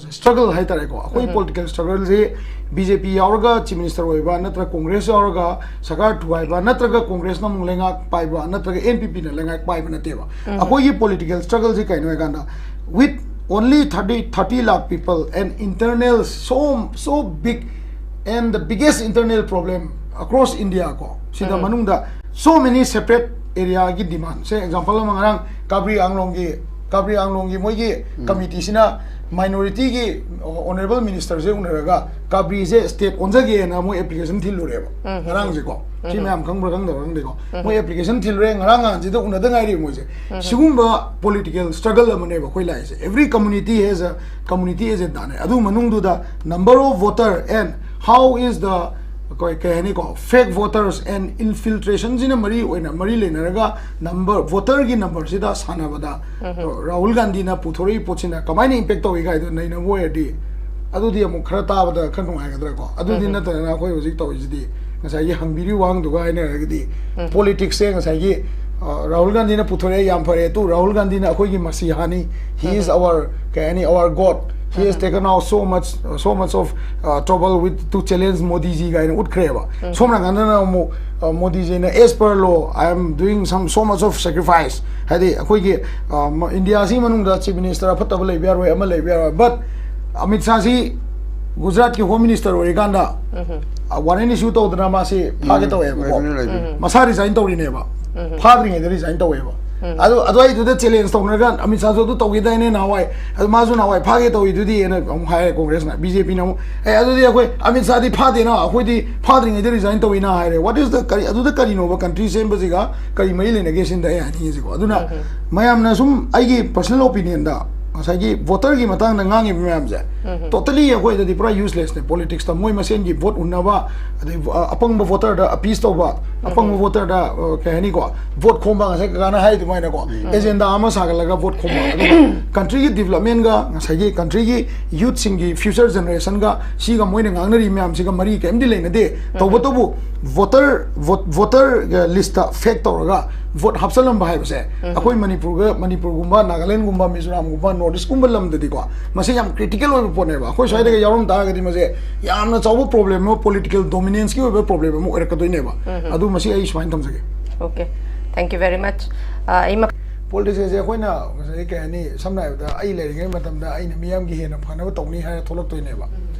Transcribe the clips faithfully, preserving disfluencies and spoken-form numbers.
struggle ꯍꯥꯏꯇꯥꯔꯦꯀꯣ, ꯑꯩꯈꯣꯏ political ꯁ꯭ꯇ꯭ꯔꯒꯜꯁꯦ B J ꯄꯤ ꯌꯥꯎꯔꯒ ꯆꯤꯐ ꯃꯤꯅꯤꯁꯇꯔ ꯑꯣꯏꯕ, ꯅꯠꯇ꯭ꯔꯒ ꯀꯣꯡꯒ꯭ꯔꯦꯁ ꯌꯥꯎꯔꯒ ꯁꯔꯀꯥꯔ ꯊꯨꯒꯥꯏꯕ, ꯅꯠꯇ꯭ꯔꯒ ꯀꯣꯡꯒ꯭ꯔꯦꯁꯅ ꯑꯃꯨꯛ ꯂꯩꯉꯥꯛ ꯄꯥꯏꯕ, ꯅꯠꯇ꯭ꯔꯒ ꯑꯦꯟ ꯄꯤ ꯄꯤꯅ ꯂꯩꯉꯥꯛ ꯄꯥꯏꯕ ꯅꯠꯇꯦꯕ꯫ ꯑꯩꯈꯣꯏꯒꯤ ꯄꯣꯂꯤꯇꯤꯀꯦꯜ ꯁ꯭ꯇ꯭ꯔꯒꯜꯁꯦ ꯀꯩꯅꯣ ꯍꯥꯏꯀꯥꯟꯗ, with only thirty, thirty lakh people and internal so, so big and the biggest internal problem across India ꯀꯣ, ꯁꯤꯗ ꯃꯅꯨꯡꯗ so many separate areaꯒꯤ demand꯫ ꯁꯦ example ꯑꯃ, ꯉꯔꯥꯡ ꯀꯥꯕ꯭ꯔꯤ ꯑꯥꯡꯂꯣꯡꯒꯤ, ꯀꯥꯕ꯭ꯔꯤ ꯑꯥꯡꯂꯣꯡꯒꯤ ꯃꯣꯏꯒꯤ committeeꯁꯤꯅ minorityꯒꯤ honourable ministerꯁꯦ ꯎꯅꯔꯒ ꯀꯥꯕ꯭ꯔꯤꯁꯦ state ꯑꯣꯟꯖꯒꯦꯅ ꯃꯣꯏ application ꯊꯤꯜꯂꯨꯔꯦꯕ ꯉꯔꯥꯡꯁꯦꯀꯣ꯫ ꯁꯤ ꯃꯌꯥꯝ ꯈꯪꯕ꯭ꯔꯥ ꯈꯪꯗꯕ꯭ꯔꯥ ꯈꯪꯗꯦꯀꯣ, ꯃꯣꯏ application ꯊꯤꯜꯂꯨꯔꯦ꯫ ꯉꯔꯥꯡ ꯅꯍꯥꯟꯁꯤꯗ ꯎꯅꯗ ꯉꯥꯏꯔꯤ ꯃꯣꯏꯁꯦ꯫ ꯁꯤꯒꯨꯝꯕ political struggle ꯑꯃꯅꯦꯕ ꯑꯩꯈꯣꯏ ꯂꯥꯛꯏꯁꯦ꯫ Every community has a community agendaꯅꯦ꯫ ꯑꯗꯨ ꯃꯅꯨꯡꯗꯨꯗ number of voter and how is the, ꯀꯩ, ꯀꯩ ꯍꯥꯏꯅꯤꯀꯣ, fake voters and infiltrationꯁꯤꯅ ꯃꯔꯤ ꯑꯣꯏꯅ, ꯃꯔꯤ ꯂꯩꯅꯔꯒ number, voterꯒꯤ numberꯁꯤꯗ ꯁꯥꯟꯅꯕꯗ ꯔꯥꯍꯨꯜ ꯒꯥꯟꯙꯤꯅ ꯄꯨꯊꯣꯔꯛꯏ ꯄꯣꯠꯁꯤꯅ ꯀꯃꯥꯏꯅ impact ꯇꯧꯏ ꯀꯥꯏꯗꯣ ꯅꯩꯅꯕ ꯑꯣꯏꯔꯗꯤ, ꯑꯗꯨꯗꯤ ꯑꯃꯨꯛ ꯈꯔ ꯇꯥꯕꯗ ꯈꯔ ꯅꯨꯡꯉꯥꯏꯒꯗ꯭ꯔꯥꯀꯣ꯫ ꯑꯗꯨꯗꯤ ꯅꯠꯇꯗꯅ ꯑꯩꯈꯣꯏ ꯍꯧꯖꯤꯛ ꯇꯧꯔꯤꯁꯤꯗꯤ ꯉꯁꯥꯏꯒꯤ ꯍꯪꯕꯤꯔꯤꯕ ꯋꯥꯍꯪꯗꯨꯒ ꯍꯥꯏꯅꯔꯒꯗꯤ, politicsꯁꯦ ꯉꯁꯥꯏꯒꯤ, ꯑ, ꯔꯥꯍꯨꯜ ꯒꯥꯟꯙꯤꯅ ꯄꯨꯊꯣꯔꯛꯑꯦ, ꯌꯥꯝ ꯐꯔꯦ꯫ ꯇꯨ, ꯔꯥꯍꯨꯜ ꯒꯥꯟꯙꯤꯅ ꯑꯩꯈꯣꯏꯒꯤ ꯃꯁꯤꯍꯥꯅꯤ, he is our, ꯀꯩ ꯍꯥꯏꯅꯤ, our God, he has taken out so much, so much of, uh, trouble with to challenge ꯃꯣꯗꯤꯖꯤ ꯀꯥꯏꯅ ꯎꯠꯈ꯭ꯔꯦꯕ꯫ ꯁꯣꯝ ꯅꯥꯀꯟꯗꯅ ꯑꯃꯨꯛ, ꯑ, ꯃꯣꯗꯤꯖꯤꯅ, "As per law, I am doing some so much of sacrifice"꯫ ꯍꯥꯏꯗꯤ ꯑꯩꯈꯣꯏꯒꯤ, ꯑ, ꯃ-, ꯏꯟꯗꯤꯌꯥꯁꯤ ꯃꯅꯨꯡꯗ ꯆꯤꯐ ꯃꯤꯅꯤꯁꯇꯔ ꯑꯐꯠꯇꯕ ꯂꯩꯕ ꯌꯥꯔꯣꯏ, ꯑꯃ ꯂꯩꯕ ꯌꯥꯔꯣꯏ, but ꯑꯃꯤꯠ ꯁꯥꯍꯁꯤ ꯒꯨꯖꯔꯥꯠꯀꯤ ꯍꯣꯝ ꯃꯤꯅꯤꯁꯇꯔ ꯑꯣꯏꯔꯤꯀꯥꯟꯗ, ꯑ, warrant issue ꯇꯧꯗꯅ ꯃꯥꯁꯤ ꯐꯥꯒꯦ ꯇꯧꯋꯦꯕꯀꯣ꯫ ꯂꯩꯕꯅꯤ, ꯂꯩꯕꯅꯤ꯫ ꯃꯁꯥ resign ꯇꯧꯔꯤꯅꯦꯕ꯫ ꯐꯥꯗ꯭ꯔꯤꯉꯩꯗ resign ꯇꯧꯋꯦꯕ꯫ ꯑꯗꯨ, ꯑꯗꯨꯋꯥꯏꯗꯨꯗ challenge ꯇꯧꯅꯔꯒ ꯑꯃꯤꯠ ꯁꯥꯍꯁꯨ ꯑꯗꯨ ꯇꯧꯈꯤꯗꯥꯏꯅꯦ ꯅꯍꯥꯟꯋꯥꯏ, ꯑꯗꯨ ꯃꯥꯁꯨ ꯅꯍꯥꯟꯋꯥꯏ ꯐꯥꯒꯦ ꯇꯧꯋꯤꯗꯨꯗꯤ ꯍꯥꯏꯅ ꯑꯃꯨꯛ ꯍꯥꯏꯔꯦ ꯀꯣꯡꯒ꯭ꯔꯦꯁꯅ꯫ ꯕꯤ ꯖꯦ ꯄꯤꯅ ꯑꯃꯨꯛ, "ꯑꯦ, ꯑꯗꯨꯗꯤ ꯑꯩꯈꯣꯏ ꯑꯃꯤꯠ ꯁꯥꯍꯗꯤ ꯐꯥꯗꯦꯅ, ꯑꯩꯈꯣꯏꯗꯤ ꯐꯥꯗ꯭ꯔꯤꯉꯩꯗ resign ꯇꯧꯋꯤꯅ" ꯍꯥꯏꯔꯦ꯫ What is the, ꯀꯔꯤ, ꯑꯗꯨꯗ ꯀꯔꯤꯅꯣꯕ country ꯁꯦꯝꯕꯁꯤꯒ ꯀꯔꯤ ꯃꯔꯤ ꯂꯩꯅꯒꯦ ꯁꯤꯅꯤꯗ ꯑꯩ ꯍꯥꯏꯅꯤꯡꯉꯤꯁꯤꯀꯣ꯫ ꯑꯗꯨꯅ ꯃꯌꯥꯝꯅ ꯁꯨꯝ ꯑꯩꯒꯤ personal opinionꯗ ꯉꯁꯥꯏꯒꯤ voterꯒꯤ ꯃꯇꯥꯡꯗ ꯉꯥꯡꯉꯤꯕ ꯃꯌꯥꯝꯁꯦ totally ꯑꯩꯈꯣꯏꯗꯗꯤ ꯄꯨꯔꯥ uselessꯅꯦ꯫ Politicsꯇ ꯃꯣꯏ ꯃꯁꯦꯟꯒꯤ vote ꯍꯨꯟꯅꯕ, ꯑꯗꯩ, ꯑ, ꯑꯄꯪꯕ voterꯗ appease ꯇꯧꯕ, ꯑꯄꯪꯕ voterꯗ, ꯑ, ꯀꯩ ꯍꯥꯏꯅꯤꯀꯣ, vote ꯈꯣꯝꯕ, ꯉꯁꯥꯏ ꯀꯀꯥꯅ ꯍꯥꯏ ꯑꯗꯨꯃꯥꯏꯅꯀꯣ, agenda ꯑꯃ ꯁꯥꯒꯠꯂꯒ vote ꯈꯣꯝꯕ꯫ ꯑꯗꯨꯒ countryꯒꯤ developmentꯒ ꯉꯁꯥꯏꯒꯤ countryꯒꯤ youthꯁꯤꯡꯒꯤ future generationꯒ ꯁꯤꯒ ꯃꯣꯏꯅ ꯉꯥꯡꯅꯔꯤ ꯃꯌꯥꯝꯁꯤꯒ ꯃꯔꯤ ꯀꯔꯤꯝꯇ ꯂꯩꯅꯗꯦ꯫ ꯇꯧꯕꯇꯕꯨ ꯚꯣꯇꯔ ꯚꯣꯇꯔ ꯂꯤꯁꯇ ꯐꯦꯛ ꯇꯧꯔꯒ ꯚꯣꯠ ꯍꯥꯞꯆꯜꯂꯝꯕ ꯍꯥꯏꯕꯁꯦ ꯑꯩꯈꯣꯏ ꯃꯅꯤꯄꯨꯔꯒ ꯃꯅꯤꯄꯨꯔꯒꯨꯝꯕ, ꯅꯥꯒꯥꯂꯦꯟꯒꯨꯝꯕ, ꯃꯤꯖꯣꯔꯥꯝꯒꯨꯝꯕ, ꯅꯣꯔꯠ ꯏꯁꯀꯨꯝꯕ ꯂꯝꯗꯗꯤꯀꯣ, ꯃꯁꯤ ꯌꯥꯝ ꯀ꯭ꯔꯤꯇꯤꯀꯦꯜ ꯑꯣꯏꯕ ꯄꯣꯠꯅꯦꯕ꯫ ꯑꯩꯈꯣꯏ ꯁ꯭ꯋꯥꯏꯗꯒ ꯌꯥꯎꯔꯝ ꯇꯥꯔꯒꯗꯤ ꯃꯁꯦ ꯌꯥꯝꯅ ꯆꯥꯎꯕ ꯄ꯭ꯔꯣꯕ꯭ꯂꯦꯝ ꯑꯃ, ꯄꯣꯂꯤꯇꯤꯀꯦꯜ ꯗꯣꯃꯤꯅꯦꯟꯁꯀꯤ ꯑꯣꯏꯕ ꯄ꯭ꯔꯣꯕ꯭ꯂꯦꯝ ꯑꯃ ꯑꯣꯏꯔꯛꯀꯗꯣꯏꯅꯦꯕ꯫ ꯑꯗꯨ ꯃꯁꯤ ꯑꯩ ꯁꯨꯃꯥꯏꯅ ꯊꯝꯖꯒꯦ꯫ Okay, thank you very much. ꯑꯩ ꯄꯣꯂꯤꯇꯤꯛꯁꯁꯦ ꯑꯩꯈꯣꯏꯅ ꯉꯁꯥꯏ ꯀꯩ ꯍꯥꯏꯅꯤ, ꯁꯝꯅ ꯍꯥꯏꯔꯕꯗ ꯑꯩ ꯂꯩꯔꯤꯉꯩ ꯃꯇꯝꯗ ꯑꯩꯅ ꯃꯤꯌꯥꯝꯒꯤ ꯍꯦꯟꯅ ꯐꯅꯕ ꯇꯧꯅꯤ ꯍꯥꯏꯔ ꯊꯣꯛꯂꯛꯇꯣꯏꯅꯦꯕ꯫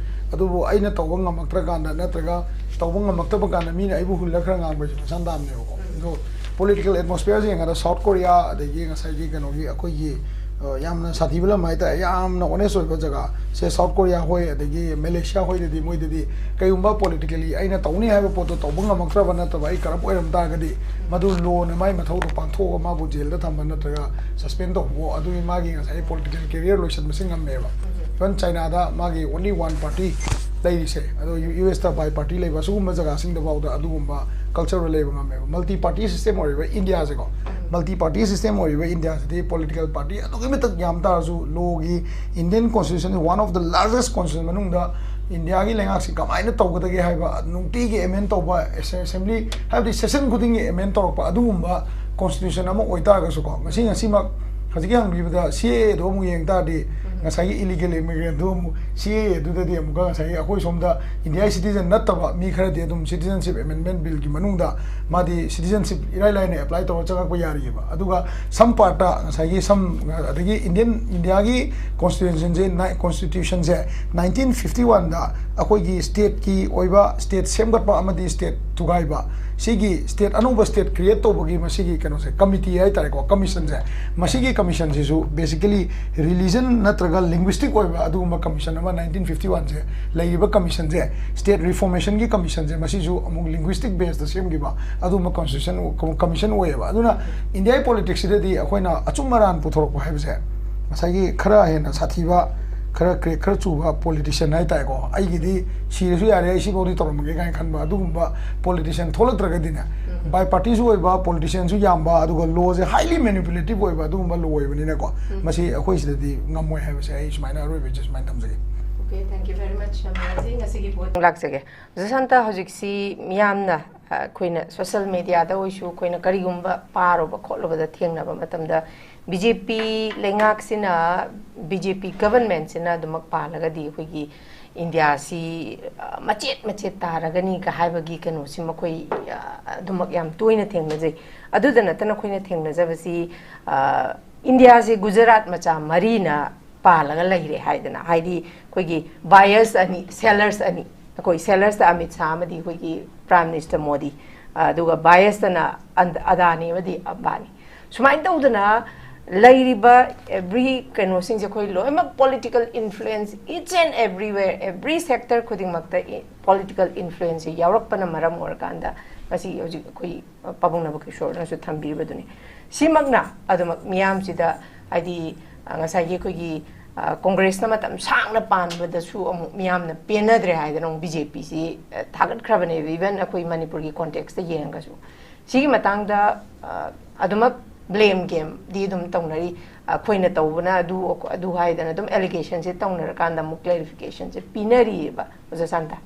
ꯑꯗꯨꯕꯨ ꯑꯩꯅ ꯇꯧꯕ ꯉꯝꯃꯛꯇ꯭ꯔꯀꯥꯟꯗ ꯅꯠꯇ꯭ꯔꯒ ꯇꯧꯕ ꯉꯝꯃꯛꯇꯕ ꯀꯥꯟꯗ ꯃꯤꯅ ꯑꯩꯕꯨ ꯍꯨꯜꯂ ꯈꯔ ꯉꯥꯡꯕꯁꯦ ꯃꯁꯥꯅ ꯇꯥꯕꯅꯦꯕꯀꯣ꯫ ꯑꯗꯣ ꯄꯣꯂꯤꯇꯤꯀꯦꯜ ꯑꯦꯠꯃꯣꯁꯐꯤꯌꯔꯁꯦ ꯌꯦꯡꯉꯗ ꯁꯥꯎꯠ ꯀꯣꯔꯤꯌꯥ, ꯑꯗꯒꯤ ꯉꯁꯥꯏꯒꯤ ꯀꯩꯅꯣꯒꯤ ꯑꯩꯈꯣꯏꯒꯤ, ꯑ, ꯌꯥꯝꯅ ꯁꯥꯊꯤꯕ ꯂꯝ ꯍꯥꯏꯇꯥꯔꯦ, ꯌꯥꯝꯅ ꯑꯣꯅꯦꯁ ꯑꯣꯏꯕ ꯖꯒꯥꯁꯦ ꯁꯥꯎꯠ ꯀꯣꯔꯤꯌꯥ ꯍꯣꯏ, ꯑꯗꯒꯤ ꯃꯦꯂꯦꯁꯤꯌꯥ ꯍꯣꯏꯗꯗꯤ ꯃꯣꯏꯗꯗꯤ ꯀꯩꯒꯨꯝꯕ ꯄꯣꯂꯤꯇꯤꯀꯦꯜꯂꯤ ꯑꯩꯅ ꯇꯧꯅꯤ ꯍꯥꯏꯕ ꯄꯣꯠꯇꯣ ꯇꯧꯕ ꯉꯝꯃꯛꯇ꯭ꯔꯕ ꯅꯠꯇꯕ ꯑꯩ ꯀꯔꯞ ꯑꯣꯏꯔꯝ ꯇꯥꯔꯒꯗꯤ ꯃꯗꯨ ꯂꯣꯅ ꯃꯥꯏ ꯃꯊꯧꯗꯣ ꯄꯥꯡꯊꯣꯛꯑꯒ ꯃꯥꯕꯨ ꯖꯦꯜꯗ ꯊꯝꯕ ꯅꯠꯇ꯭ꯔꯒ ꯁꯁꯄꯦꯟ ꯇꯧꯕ, ꯑꯗꯨꯒꯤ ꯃꯥꯒꯤ ꯉꯁꯥꯏ ꯄꯣꯂꯤꯇꯤꯀꯦꯜ ꯀꯦꯔꯤꯌꯔ ꯂꯣꯏꯁꯤꯟꯕꯁꯤ ꯉꯝꯃꯦꯕ꯫ ꯏꯚꯟ ꯆꯥꯏꯅꯥꯗ ꯃꯥꯒꯤ ꯑꯣꯟꯂꯤ ꯋꯥꯟ ꯄꯥꯔꯇꯤ ꯂꯩꯔꯤꯁꯦ, ꯑꯗꯣ ꯌꯨ ꯑꯦꯁꯇ ꯕꯥꯏ ꯄꯥꯔꯇꯤ ꯂꯩꯕ ꯁꯤꯒꯨꯝꯕ ꯖꯒꯥꯁꯤꯡꯗ ꯐꯥꯎꯗ ꯑꯗꯨꯒꯨꯝꯕ ꯀꯜꯆꯔꯗ ꯂꯩꯕ ꯉꯝꯃꯦꯕ꯫ ꯃꯜꯇꯤ ꯄꯥꯔꯇꯤ ꯁꯤꯁꯇꯦꯝ ꯑꯣꯏꯔꯤꯕ ꯏꯟꯗꯤꯌꯥꯁꯦꯀꯣ, ꯃꯜꯇꯤ ꯄꯥꯔꯇꯤ ꯁꯤꯁꯇꯦꯝ ꯑꯣꯏꯔꯤꯕ ꯏꯟꯗꯤꯌꯥꯁꯤꯗꯤ ꯄꯣꯂꯤꯇꯤꯀꯦꯜ ꯄꯥꯔꯇꯤ ꯑꯗꯨꯛꯀꯤ ꯃꯇꯤꯛ ꯌꯥꯝ ꯇꯥꯔꯁꯨ ꯂꯣꯒꯤ, Indian constitution is one of the largest constitution ꯃꯅꯨꯡꯗ ꯏꯟꯗꯤꯌꯥꯒꯤ ꯂꯩꯉꯥꯛꯁꯤ ꯀꯃꯥꯏꯅ ꯇꯧꯒꯗꯒꯦ ꯍꯥꯏꯕ ꯅꯨꯡꯇꯤꯒꯤ ꯑꯦꯃꯦꯟ ꯇꯧꯕ, ꯑꯦꯁꯦ-, ꯑꯦꯁꯦꯝꯕ꯭ꯂꯤ ꯍꯥꯏꯕꯗꯤ ꯁꯦꯁꯟ ꯈꯨꯗꯤꯡꯒꯤ ꯑꯦꯃꯦꯟ ꯇꯧꯔꯛꯄ ꯑꯗꯨꯒꯨꯝꯕ ꯀꯣꯟꯁꯇꯤꯇ꯭ꯌꯨꯁꯟ ꯑꯃ ꯑꯣꯏꯇꯥꯔꯒꯁꯨꯀꯣ, ꯉꯁꯤ ꯉꯁꯤꯃꯛ ꯍꯧꯖꯤꯛꯀꯤ ꯍꯪꯕꯤꯕꯗ ꯁꯤ ꯑꯦ ꯑꯦꯗꯣ ꯑꯃꯨꯛ ꯌꯦꯡ ꯇꯥꯔꯗꯤ ꯉꯁꯥꯏꯒꯤ ꯏꯂꯤꯒꯦꯜ ꯏꯃꯤꯒ꯭ꯔꯦꯟꯗꯣ ꯑꯃꯨꯛ ꯁꯤ ꯑꯦ ꯑꯦꯗꯨꯗꯗꯤ ꯑꯃꯨꯛꯀ ꯉꯁꯥꯏꯒꯤ ꯑꯩꯈꯣꯏ ꯁꯣꯝꯗ ꯏꯟꯗꯤꯌꯥꯒꯤ ꯁꯤꯇꯤꯖꯟ ꯅꯠꯇꯕ ꯃꯤ ꯈꯔꯗꯤ ꯑꯗꯨꯝ ꯁꯤꯇꯤꯖꯟꯁꯤꯞ ꯑꯦꯃꯦꯟꯃꯦꯟ ꯕꯤꯜꯒꯤ ꯃꯅꯨꯡꯗ ꯃꯥꯗꯤ ꯁꯤꯇꯤꯖꯟꯁꯤꯞ ꯏꯔꯥꯏ ꯂꯥꯏꯅ ꯑꯦꯄ꯭ꯂꯥꯏ ꯇꯧꯔ ꯆꯪꯉꯛꯄ ꯌꯥꯔꯤꯑꯕ꯫ ꯑꯗꯨꯒ ꯁꯝ ꯄꯥꯔꯠꯇ ꯉꯁꯥꯏꯒꯤ ꯁꯝ ꯑꯗꯒꯤ ꯏꯟꯗꯤꯌꯟ, ꯏꯟꯗꯤꯌꯥꯒꯤ ꯀꯣꯟꯁꯇꯤꯇ꯭ꯌꯨꯁꯟꯁꯦ, ꯀꯣꯟꯁꯇꯤꯇ꯭ꯌꯨꯁꯟꯁꯦ ꯅꯥꯏꯟꯇꯤꯟ ꯐꯤꯐꯇꯤ ꯋꯥꯟꯗ ꯑꯩꯈꯣꯏꯒꯤ ꯁ꯭ꯇꯦꯠꯀꯤ ꯑꯣꯏꯕ, ꯁ꯭ꯇꯦꯠ ꯁꯦꯝꯒꯠꯄ ꯑꯃꯗꯤ ꯁ꯭ꯇꯦꯠ ꯊꯨꯒꯥꯏꯕ, ꯁꯤꯒꯤ ꯁ꯭ꯇꯦꯠ ꯑꯅꯧꯕ ꯁ꯭ꯇꯦꯠ ꯀ꯭ꯔꯤꯌꯦꯠ ꯇꯧꯕꯒꯤ ꯃꯁꯤꯒꯤ ꯀꯩꯅꯣꯁꯦ, ꯀꯃꯤꯇꯤ ꯍꯥꯏꯇꯥꯔꯦꯀꯣ, ꯀꯃꯤꯁꯟꯁꯦ, ꯃꯁꯤꯒꯤ ꯀꯃꯤꯁꯟꯁꯤꯁꯨ ꯕꯦꯁꯤꯀꯦꯂꯤ ꯔꯤꯂꯤꯖꯟ ꯅꯠꯇ꯭ꯔꯒ ꯂꯤꯡꯒ꯭ꯋꯤꯁꯇꯤꯛ ꯑꯣꯏꯕ ꯑꯗꯨꯒꯨꯝꯕ ꯀꯃꯤꯁꯟ ꯑꯃ ꯅꯥꯏꯟꯇꯤꯟ ꯐꯤꯐꯇꯤ ꯋꯥꯟꯁꯦ ꯂꯩꯔꯤꯕ ꯀꯃꯤꯁꯟꯁꯦ, ꯁ꯭ꯇꯦꯠ ꯔꯤꯐꯣꯔꯃꯦꯁꯟꯒꯤ ꯀꯃꯤꯁꯟꯁꯦ, ꯃꯁꯤꯁꯨ ꯑꯃꯨꯛ ꯂꯤꯡꯒ꯭ꯋꯤꯁꯇꯤꯛ ꯕꯦꯁꯇ ꯁꯦꯝꯈꯤꯕ ꯑꯗꯨꯒꯨꯝꯕ ꯀꯣꯟꯁꯇꯤꯇ꯭ꯌꯨꯁꯟ, ꯀꯃꯤꯁꯟ ꯑꯣꯏꯌꯦꯕ꯫ ꯑꯗꯨꯅ ꯏꯟꯗꯤꯌꯥꯒꯤ ꯄꯣꯂꯤꯇꯤꯛꯁꯁꯤꯗꯗꯤ ꯑꯩꯈꯣꯏꯅ ꯑꯆꯨꯝ ꯑꯔꯥꯟ ꯄꯨꯊꯣꯔꯛꯄ ꯍꯥꯏꯕꯁꯦ, ꯉꯁꯥꯏꯒꯤ ꯈꯔ ꯍꯦꯟꯅ ꯁꯥꯊꯤꯕ, ꯈꯔ ꯀ꯭ꯔꯦꯛ ꯈꯔ ꯆꯨꯕ ꯄꯣꯂꯤꯇꯤꯁꯤꯌꯟ ꯍꯥꯏꯇꯥꯔꯦꯀꯣ, ꯑꯩꯒꯤꯗꯤ ꯁꯤꯔꯁꯨ ꯌꯥꯔꯦ, ꯑꯩ ꯁꯤꯐꯥꯎꯗꯤ ꯇꯧꯔꯝꯃꯒꯦ ꯀꯥꯏꯅ ꯈꯟꯕ ꯑꯗꯨꯒꯨꯝꯕ ꯄꯣꯂꯤꯇꯤꯁꯤꯌꯟ ꯊꯣꯛꯂꯛꯇ꯭ꯔꯒꯗꯤꯅꯦ, ꯕꯥꯏ ꯄꯥꯔꯇꯤꯁꯨ ꯑꯣꯏꯕ, ꯄꯣꯂꯤꯇꯤꯁꯤꯌꯟꯁꯨ ꯌꯥꯝꯕ, ꯑꯗꯨꯒ ꯂꯣꯁꯦ ꯍꯥꯏꯂꯤ ꯃꯦꯅꯤꯄꯨꯂꯦꯇꯤꯞ ꯑꯣꯏꯕ ꯑꯗꯨꯒꯨꯝꯕ ꯂꯣ ꯑꯣꯏꯕꯅꯤꯅꯀꯣ, ꯃꯁꯤ ꯑꯩꯈꯣꯏ ꯁꯤꯗꯗꯤ ꯉꯝꯃꯣꯏ ꯍꯥꯏꯕꯁꯦ ꯑꯩ ꯁꯨꯃꯥꯏꯅ ꯑꯔꯣꯏꯕꯁꯦ ꯁꯨꯃꯥꯏꯅ ꯊꯝꯖꯒꯦ꯫ Okay, thank you very much, ꯅꯃꯥꯖꯤ꯫ ꯉꯁꯤꯒꯤ ꯄꯣꯠ ꯂꯥꯛꯆꯒꯦ꯫ ꯖꯁꯟꯇ, ꯍꯧꯖꯤꯛꯁꯤ ꯃꯤꯌꯥꯝꯅ, ꯑ, ꯑꯩꯈꯣꯏꯅ social mediaꯗ ꯑꯣꯏꯁꯨ, ꯑꯩꯈꯣꯏꯅ ꯀꯔꯤꯒꯨꯝꯕ ꯄꯥꯔꯨꯕ ꯈꯣꯠꯂꯨꯕꯗ ꯊꯦꯡꯅꯕ ꯃꯇꯝꯗ, BJP ꯂꯩꯉꯥꯛꯁꯤꯅ, BJP governmentꯁꯤꯅ ꯑꯗꯨꯃꯛ ꯄꯥꯜꯂꯒꯗꯤ ꯑꯩꯈꯣꯏꯒꯤ ꯏꯟꯗꯤꯌꯥꯁꯤ, ꯑ, ꯃꯆꯦꯠ ꯃꯆꯦꯠ ꯇꯥꯔꯒꯅꯤꯒ ꯍꯥꯏꯕꯒꯤ ꯀꯩꯅꯣꯁꯤ ꯃꯈꯣꯏ, ꯑ, ꯑꯗꯨꯃꯛ ꯌꯥꯝ ꯇꯣꯏꯅ ꯊꯦꯡꯅꯖꯩ꯫ ꯑꯗꯨꯗ ꯅꯠꯇꯅ ꯑꯩꯈꯣꯏꯅ ꯊꯦꯡꯅꯖꯕꯁꯤ, ꯑ, ꯏꯟꯗꯤꯌꯥꯁꯤ ꯒꯨꯖꯔꯥꯠ ꯃꯆꯥ ꯃꯔꯤꯅ ꯄꯥꯜꯂꯒ ꯂꯩꯔꯦ ꯍꯥꯏꯗꯅ, ꯍꯥꯏꯗꯤ ꯑꯩꯈꯣꯏꯒꯤ buyers ꯑꯅꯤ, sellers ꯑꯅꯤ, ꯑꯩꯈꯣꯏ sellersꯇ ꯑꯃꯤꯠ ꯁꯥꯍ ꯑꯃꯗꯤ ꯑꯩꯈꯣꯏꯒꯤ Prime Minister ꯃꯣꯗꯤ, ꯑꯗꯨꯒ buyerstꯅ ꯑꯟ-, ꯑꯗꯥꯅꯤ ꯑꯃꯗꯤ ꯑꯝꯕꯥꯅꯤ꯫ ꯁꯨꯃꯥꯏꯅ ꯇꯧꯗꯅ ꯂꯩꯔꯤꯕ every ꯀꯩꯅꯣꯁꯤꯡꯁꯦ ꯑꯩꯈꯣꯏ ꯂꯣꯏꯅꯃꯛ political influence, each and everywhere, every sector ꯈꯨꯗꯤꯡꯃꯛꯇ ꯏ-, political influenceꯁꯦ ꯌꯥꯎꯔꯛꯄꯅ ꯃꯔꯝ ꯑꯣꯏꯔꯀꯥꯟꯗ ꯉꯁꯤ ꯍꯧꯖꯤꯛ ꯑꯩꯈꯣꯏ ꯄꯥꯕꯨꯡ ꯅꯕꯀꯤꯁꯣꯔꯅꯁꯨ ꯊꯝꯕꯤꯔꯤꯕꯗꯨꯅꯤ꯫ ꯁꯤꯃꯛꯅ ꯑꯗꯨꯃꯛ ꯃꯤꯌꯥꯝꯁꯤꯗ, ꯍꯥꯏꯗꯤ, ꯑ, ꯉꯁꯥꯏꯒꯤ ꯑꯩꯈꯣꯏꯒꯤ, ꯑ, ꯀꯣꯡꯒ꯭ꯔꯦꯁꯅ ꯃꯇꯝ ꯁꯥꯡꯅ ꯄꯥꯟꯕꯗꯁꯨ ꯑꯃꯨꯛ ꯃꯤꯌꯥꯝꯅ ꯄꯦꯟꯅꯗ꯭ꯔꯦ ꯍꯥꯏꯗꯅ ꯑꯃꯨꯛ BJPꯁꯤ, ꯑ, ꯊꯥꯒꯠꯈ꯭ꯔꯕꯅꯦꯕ, even ꯑꯩꯈꯣꯏ ꯃꯅꯤꯄꯨꯔꯒꯤ contextꯇ ꯌꯦꯡꯉꯒꯁꯨ꯫ ꯁꯤꯒꯤ ꯃꯇꯥꯡꯗ, ꯑ, ꯑꯗꯨꯃꯛ blame gameꯗꯤ ꯑꯗꯨꯝ ꯇꯧꯅꯔꯤ꯫ ꯑꯩꯈꯣꯏꯅ ꯇꯧꯕꯅ ꯑꯗꯨ, ꯑꯗꯨ ꯍꯥꯏꯗꯅ ꯑꯗꯨꯝ allegationꯁꯦ ꯇꯧꯅꯔꯀꯥꯟꯗ ꯑꯃꯨꯛ clarificationꯁꯦ ꯄꯤꯅꯔꯤꯑꯕ, ꯑꯣꯖꯥ ꯁꯥꯟꯇ꯫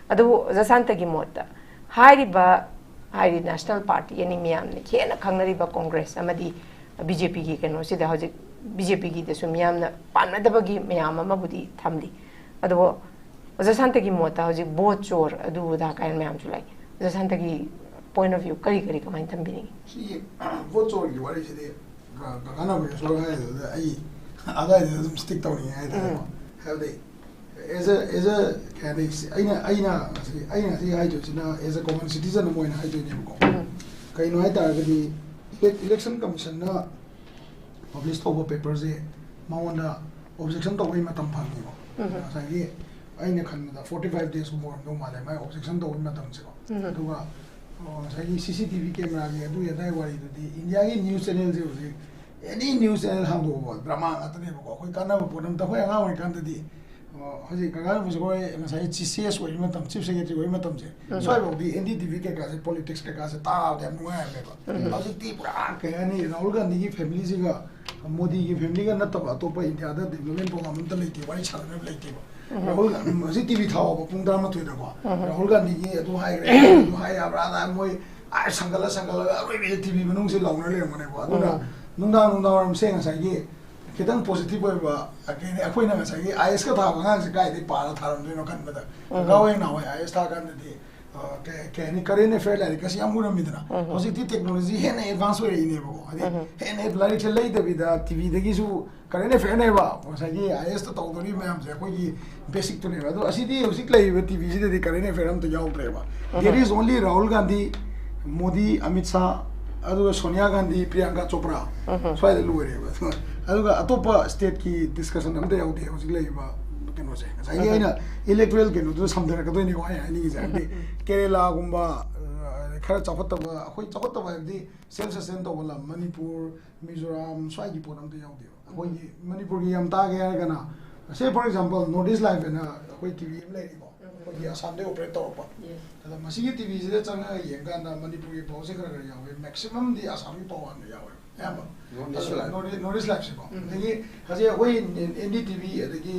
ꯑꯗꯨꯕꯨ ꯑꯣꯖꯥ ꯁꯥꯟꯇꯒꯤ ꯃꯣꯠꯇ ꯍꯥꯏꯔꯤꯕ, ꯍꯥꯏꯗꯤ national party ꯑꯅꯤ ꯃꯌꯥꯝꯅ ꯍꯦꯟꯅ ꯈꯪꯅꯔꯤꯕ ꯀꯣꯡꯒ꯭ꯔꯦꯁ ꯑꯃꯗꯤ BJPꯒꯤ ꯀꯩꯅꯣꯁꯤꯗ ꯍꯧꯖꯤꯛ BJPꯒꯤꯗꯁꯨ ꯃꯤꯌꯥꯝꯅ ꯄꯥꯝꯅꯗꯕꯒꯤ ꯃꯌꯥꯝ ꯑꯃꯕꯨꯗꯤ ꯊꯝꯂꯤ꯫ ꯑꯗꯨꯕꯨ ꯑꯣꯖꯥ ꯁꯥꯟꯇꯒꯤ ꯃꯣꯠꯇ ꯍꯧꯖꯤꯛ vote ꯆꯣꯔ ꯑꯗꯨ ꯑꯗꯥ ꯀꯥꯏꯅ ꯃꯌꯥꯝꯁꯨ ꯂꯩ꯫ ꯑꯣꯖꯥ ꯁꯥꯟꯇꯒꯤ point of view ꯀꯔꯤ ꯀꯔꯤ ꯀꯃꯥꯏꯅ ꯊꯝꯕꯤꯅꯤꯡꯉꯤ? ꯁꯤꯒꯤ vote ꯆꯣꯔꯒꯤ ꯋꯥꯔꯤꯁꯤꯗꯤ ꯀ-, ꯀꯀꯥꯅ ꯍꯧꯖꯤꯛ ꯍꯥꯏꯗꯨꯗ ꯑꯩ ꯑꯗꯨꯋꯥꯏꯗꯨꯗ ꯑꯗꯨꯝ stick ꯇꯧꯅꯤꯡꯉꯦ ꯍꯥꯏꯇꯥꯔꯦꯀꯣ꯫ ꯎꯝ꯫ ꯍꯥꯏꯕꯗꯤ as a, as a, ꯀꯩ ꯍꯥꯏꯅꯤ, ꯑꯩꯅ, ꯑꯩꯅ ꯉꯁꯤ, ꯑꯩꯅ ꯉꯁꯤ ꯍꯥꯏꯗꯣꯏꯁꯤꯅ as a common citizen ꯑꯃ ꯑꯣꯏꯅ ꯍꯥꯏꯗꯣꯏꯅꯦꯕꯀꯣ꯫ ꯎꯝ꯫ ꯀꯩꯅꯣ ꯍꯥꯏ ꯇꯥꯔꯒꯗꯤ, ele-, election commissionꯅ publish ꯇꯧꯕ paperꯁꯦ ꯃꯉꯣꯟꯗ objection ꯇꯧꯕꯒꯤ ꯃꯇꯝ ꯐꯪꯉꯦꯕ꯫ ꯎꯝ꯫ ꯉꯁꯥꯏꯒꯤ ꯑꯩꯅ ꯈꯟꯕꯗ forty five daysꯀꯨꯝꯕ ꯑꯣꯏꯔꯝꯗꯧ ꯃꯥꯜꯂꯦ ꯃꯥꯏ objection ꯇꯧꯕꯒꯤ ꯃꯇꯝꯁꯦꯀꯣ꯫ ꯎꯝ꯫ ꯑꯗꯨꯒ, ꯑ, ꯉꯁꯥꯏꯒꯤ CCTV cameraꯒꯤ ꯑꯗꯨꯒꯤ ꯑꯗꯥꯏ ꯋꯥꯔꯤꯗꯨꯗꯤ ꯏꯟꯗꯤꯌꯥꯒꯤ news channelꯁꯦ ꯍꯧꯖꯤꯛ any news channel ꯍꯥꯡꯗꯣꯛꯑꯣ drama ꯉꯥꯛꯇꯅꯦꯕꯀꯣ꯫ ꯑꯩꯈꯣꯏ ꯀꯥꯟꯅꯕ ꯄꯣꯠ ꯑꯝꯇ, ꯑꯩꯈꯣꯏ ꯑꯉꯥꯡ ꯑꯣꯏꯔꯤꯀꯥꯟꯗꯗꯤ ꯑꯣ, ꯍꯧꯖꯤꯛ ꯀꯀꯥꯅ ꯍꯧꯖꯤꯛ ꯑꯩꯈꯣꯏ ꯉꯁꯥꯏ ꯆꯤ-, ꯁꯤ ꯑꯦꯁ ꯑꯣꯏꯔꯤ ꯃꯇꯝ, ꯆꯤꯐ ꯁꯦꯀ꯭ꯔꯦꯇꯔꯤ ꯑꯣꯏꯔꯤ ꯃꯇꯝꯁꯦ, ꯎꯝ꯫ ꯁ꯭ꯋꯥꯏꯐꯥꯎꯗꯤ ꯑꯦꯟ ꯗꯤ ꯇꯤ ꯚꯤ ꯀꯩꯀꯥꯁꯦ, ꯄꯣꯂꯤꯇꯤꯛꯁ ꯀꯩꯀꯥꯁꯦ ꯇꯥꯕꯗ ꯌꯥꯝ ꯅꯨꯡꯉꯥꯏꯔꯝꯃꯦꯕ꯫ ꯎꯝ꯫ ꯍꯧꯖꯤꯛꯇꯤ ꯄꯨꯔꯥ ꯀꯩ ꯍꯥꯏꯅꯤ, ꯔꯥꯍꯨꯜ ꯒꯥꯟꯙꯤꯒꯤ ꯐꯦꯃꯤꯂꯤꯁꯤꯒ ꯃꯣꯗꯤꯒꯤ ꯐꯦꯃꯤꯂꯤꯒ ꯅꯠꯇꯕ ꯑꯇꯣꯞꯄ ꯏꯟꯗꯤꯌꯥꯗ ꯗꯤꯕꯂꯞꯃꯦꯟ ꯄ꯭ꯔꯣꯒ꯭ꯔꯥꯝ ꯑꯝꯇ ꯂꯩꯇꯦ, ꯋꯥꯔꯤ ꯁꯥꯟꯅꯅꯕ ꯂꯩꯇꯦꯕ꯫ ꯎꯝ꯫ ꯔꯥꯍꯨꯜ ꯒꯥꯟꯙꯤ ꯍꯧꯖꯤꯛ ꯇꯤ ꯚꯤ ꯊꯥꯎꯕ ꯄꯨꯡ ꯇꯔꯥꯃꯥꯊꯣꯏꯗꯀꯣ, ꯎꯝ꯫ ꯔꯥꯍꯨꯜ ꯒꯥꯟꯙꯤꯒꯤ ꯑꯗꯨ ꯍꯥꯏꯈ꯭ꯔꯦ, ꯑꯗꯨ ꯍꯥꯏ ꯌꯥꯕ꯭ꯔꯥ, ꯑꯗ ꯃꯣꯏ ꯑꯥ ꯁꯪꯒꯠꯂ ꯁꯪꯒꯠꯂꯒ ꯑꯔꯣꯏꯕꯤꯗ ꯇꯤ ꯚꯤ ꯃꯅꯨꯡꯁꯦ ꯂꯥꯎꯅ ꯂꯩꯔꯝꯒꯅꯦꯕ꯫ ꯑꯗꯨꯅ ꯎꯝ꯫ ꯅꯨꯡꯗꯥꯡ ꯅꯨꯡꯗꯥꯡ ꯋꯥꯏꯔꯝꯁꯦ ꯉꯁꯥꯏꯒꯤ ꯈꯤꯇꯪ ꯄꯣꯖꯤꯇꯤꯚ ꯑꯣꯏꯕ, ꯑ, ꯀꯩ ꯍꯥꯏꯅꯤ, ꯑꯩꯈꯣꯏꯅ ꯉꯁꯥꯏꯒꯤ ꯑꯥꯏ ꯑꯦꯁꯀ ꯊꯥꯕ ꯑꯉꯥꯡꯁꯦ ꯀꯥꯏꯗꯩ ꯄꯥꯔ ꯊꯥꯔꯝꯗꯣꯏꯅꯣ ꯈꯟꯕꯗ, ꯎꯝ꯫ ꯀꯀꯥ ꯍꯣꯏ ꯅꯍꯥꯟꯋꯥꯏ ꯑꯥꯏ ꯑꯦꯁ ꯊꯥ ꯀꯥꯟꯗꯗꯤ, ꯑ, ꯀꯩ, ꯀꯩ ꯍꯥꯏꯅꯤ, ꯀꯔꯦꯟ ꯑꯦꯐꯤꯌꯔ ꯂꯥꯏꯔꯤꯛꯀꯁꯦ ꯌꯥꯝ ꯎꯔꯝꯃꯤꯗꯅ꯫ ꯎꯝ꯫ ꯍꯧꯖꯤꯛꯇꯤ ꯇꯦꯛꯅꯣꯂꯣꯖꯤ ꯍꯦꯟꯅ ꯑꯦꯗꯚꯥꯟꯁ ꯑꯣꯏꯔꯛꯏꯅꯦꯕꯀꯣ꯫ ꯍꯥꯏꯗꯤ ꯎꯝ꯫ ꯍꯦꯟꯅ ꯂꯥꯏꯔꯤꯛꯁꯦ ꯂꯩꯗꯕꯤꯗ ꯇꯤ ꯚꯤꯗꯒꯤꯁꯨ ꯀꯔꯦꯟ ꯑꯦꯐꯤꯌꯔꯅꯦꯕ ꯉꯁꯥꯏꯒꯤ ꯑꯥꯏ ꯑꯦꯁꯇ ꯇꯧꯗꯣꯔꯤꯕ ꯃꯌꯥꯝꯁꯦ, ꯑꯩꯈꯣꯏꯒꯤ ꯕꯦꯁꯤꯛꯇꯨꯅꯦꯕ꯫ ꯑꯗꯣ ꯑꯁꯤꯗꯤ ꯍꯧꯖꯤꯛ ꯂꯩꯔꯤꯕ ꯇꯤ ꯚꯤꯁꯤꯗꯗꯤ ꯀꯔꯦꯟ ꯑꯦꯐꯤꯌꯔ ꯑꯝꯇ ꯌꯥꯎꯗ꯭ꯔꯦꯕ꯫ ꯎꯝ꯫ There is only Rahul Gandhi, Modi, Amit Shah, ꯑꯗꯨꯒ ꯁꯣꯅꯤꯌꯥ ꯒꯥꯟꯙꯤ, ꯄ꯭ꯔꯤꯌꯥꯡꯀꯥ ꯆꯣꯄ꯭ꯔꯥ, ꯎꯝ꯫ ꯁ꯭ꯋꯥꯏꯗ ꯂꯣꯏꯔꯦꯕ꯫ ꯑꯗꯨꯒ ꯑꯇꯣꯞꯄ ꯁ꯭ꯇꯦꯠꯀꯤ ꯗꯤꯁꯀꯁꯟ ꯑꯝꯇ ꯌꯥꯎꯗꯦ ꯍꯧꯖꯤꯛ ꯂꯩꯔꯤꯕ ꯀꯩꯅꯣꯁꯦ꯫ ꯉꯁꯥꯏꯒꯤ ꯎꯝ꯫ ꯑꯩꯅ ꯏꯂꯦꯛꯇꯣꯔꯦꯜ ꯀꯩꯅꯣꯗꯨꯗ ꯁꯝꯊꯔꯛꯀꯗꯣꯏꯅꯤꯀꯣ ꯑꯩꯅ ꯍꯥꯏꯅꯤꯡꯉꯤꯁꯦ꯫ ꯍꯥꯏꯗꯤ ꯎꯝ꯫ ꯀꯦꯔꯦꯂꯥꯒꯨꯝꯕ, ꯑ, ꯈꯔ ꯆꯥꯎꯈꯠꯇꯕ, ꯑꯩꯈꯣꯏ ꯆꯥꯎꯈꯠꯇꯕ ꯍꯥꯏꯕꯗꯤ ꯁꯦꯜꯐ ꯁꯁꯇꯦꯟ ꯇꯧꯕ ꯂꯝ, ꯃꯅꯤꯄꯨꯔ, ꯃꯤꯖꯣꯔꯥꯝ, ꯁ꯭ꯋꯥꯏꯒꯤ ꯄꯣꯠ ꯑꯝꯇ ꯌꯥꯎꯗꯦꯕ꯫ ꯑꯩꯈꯣꯏꯒꯤ ꯃꯅꯤꯄꯨꯔꯒꯤ ꯌꯥꯝ ꯇꯥꯒꯦ ꯍꯥꯏꯔꯒꯅ, say for example, North East Live ꯍꯥꯏꯅ ꯑꯩꯈꯣꯏ ꯇꯤ ꯚꯤ ꯑꯃ ꯂꯩꯔꯤꯀꯣ, ꯑꯩꯈꯣꯏꯒꯤ ꯑꯁꯥꯝꯗꯒꯤ ꯑꯣꯄꯔꯦꯠ ꯇꯧꯔꯛꯄ꯫ Yes. ꯑꯗ ꯃꯁꯤꯒꯤ ꯇꯤ ꯚꯤꯁꯤꯗ ꯆꯪꯉꯒ ꯌꯦꯡꯀꯥꯟꯗ ꯃꯅꯤꯄꯨꯔꯒꯤ ꯄꯥꯎꯁꯦ ꯈꯔ ꯈꯔ ꯌꯥꯎꯋꯦ, ꯃꯦꯛꯁꯤꯃꯝꯗꯤ ꯑꯁꯥꯝꯒꯤ ꯄꯥꯎ ꯍꯥꯟꯅ ꯌꯥꯎꯋꯦ ꯑꯌꯥꯝꯕ꯫ North East Live꯫ North, North East Live ꯁꯦꯀꯣ꯫ ꯎꯝ꯫ ꯑꯗꯒꯤ ꯍꯧꯖꯤꯛ ꯑꯩꯈꯣꯏ ꯑꯦꯟ ꯗꯤ ꯇꯤ ꯚꯤ, ꯑꯗꯒꯤ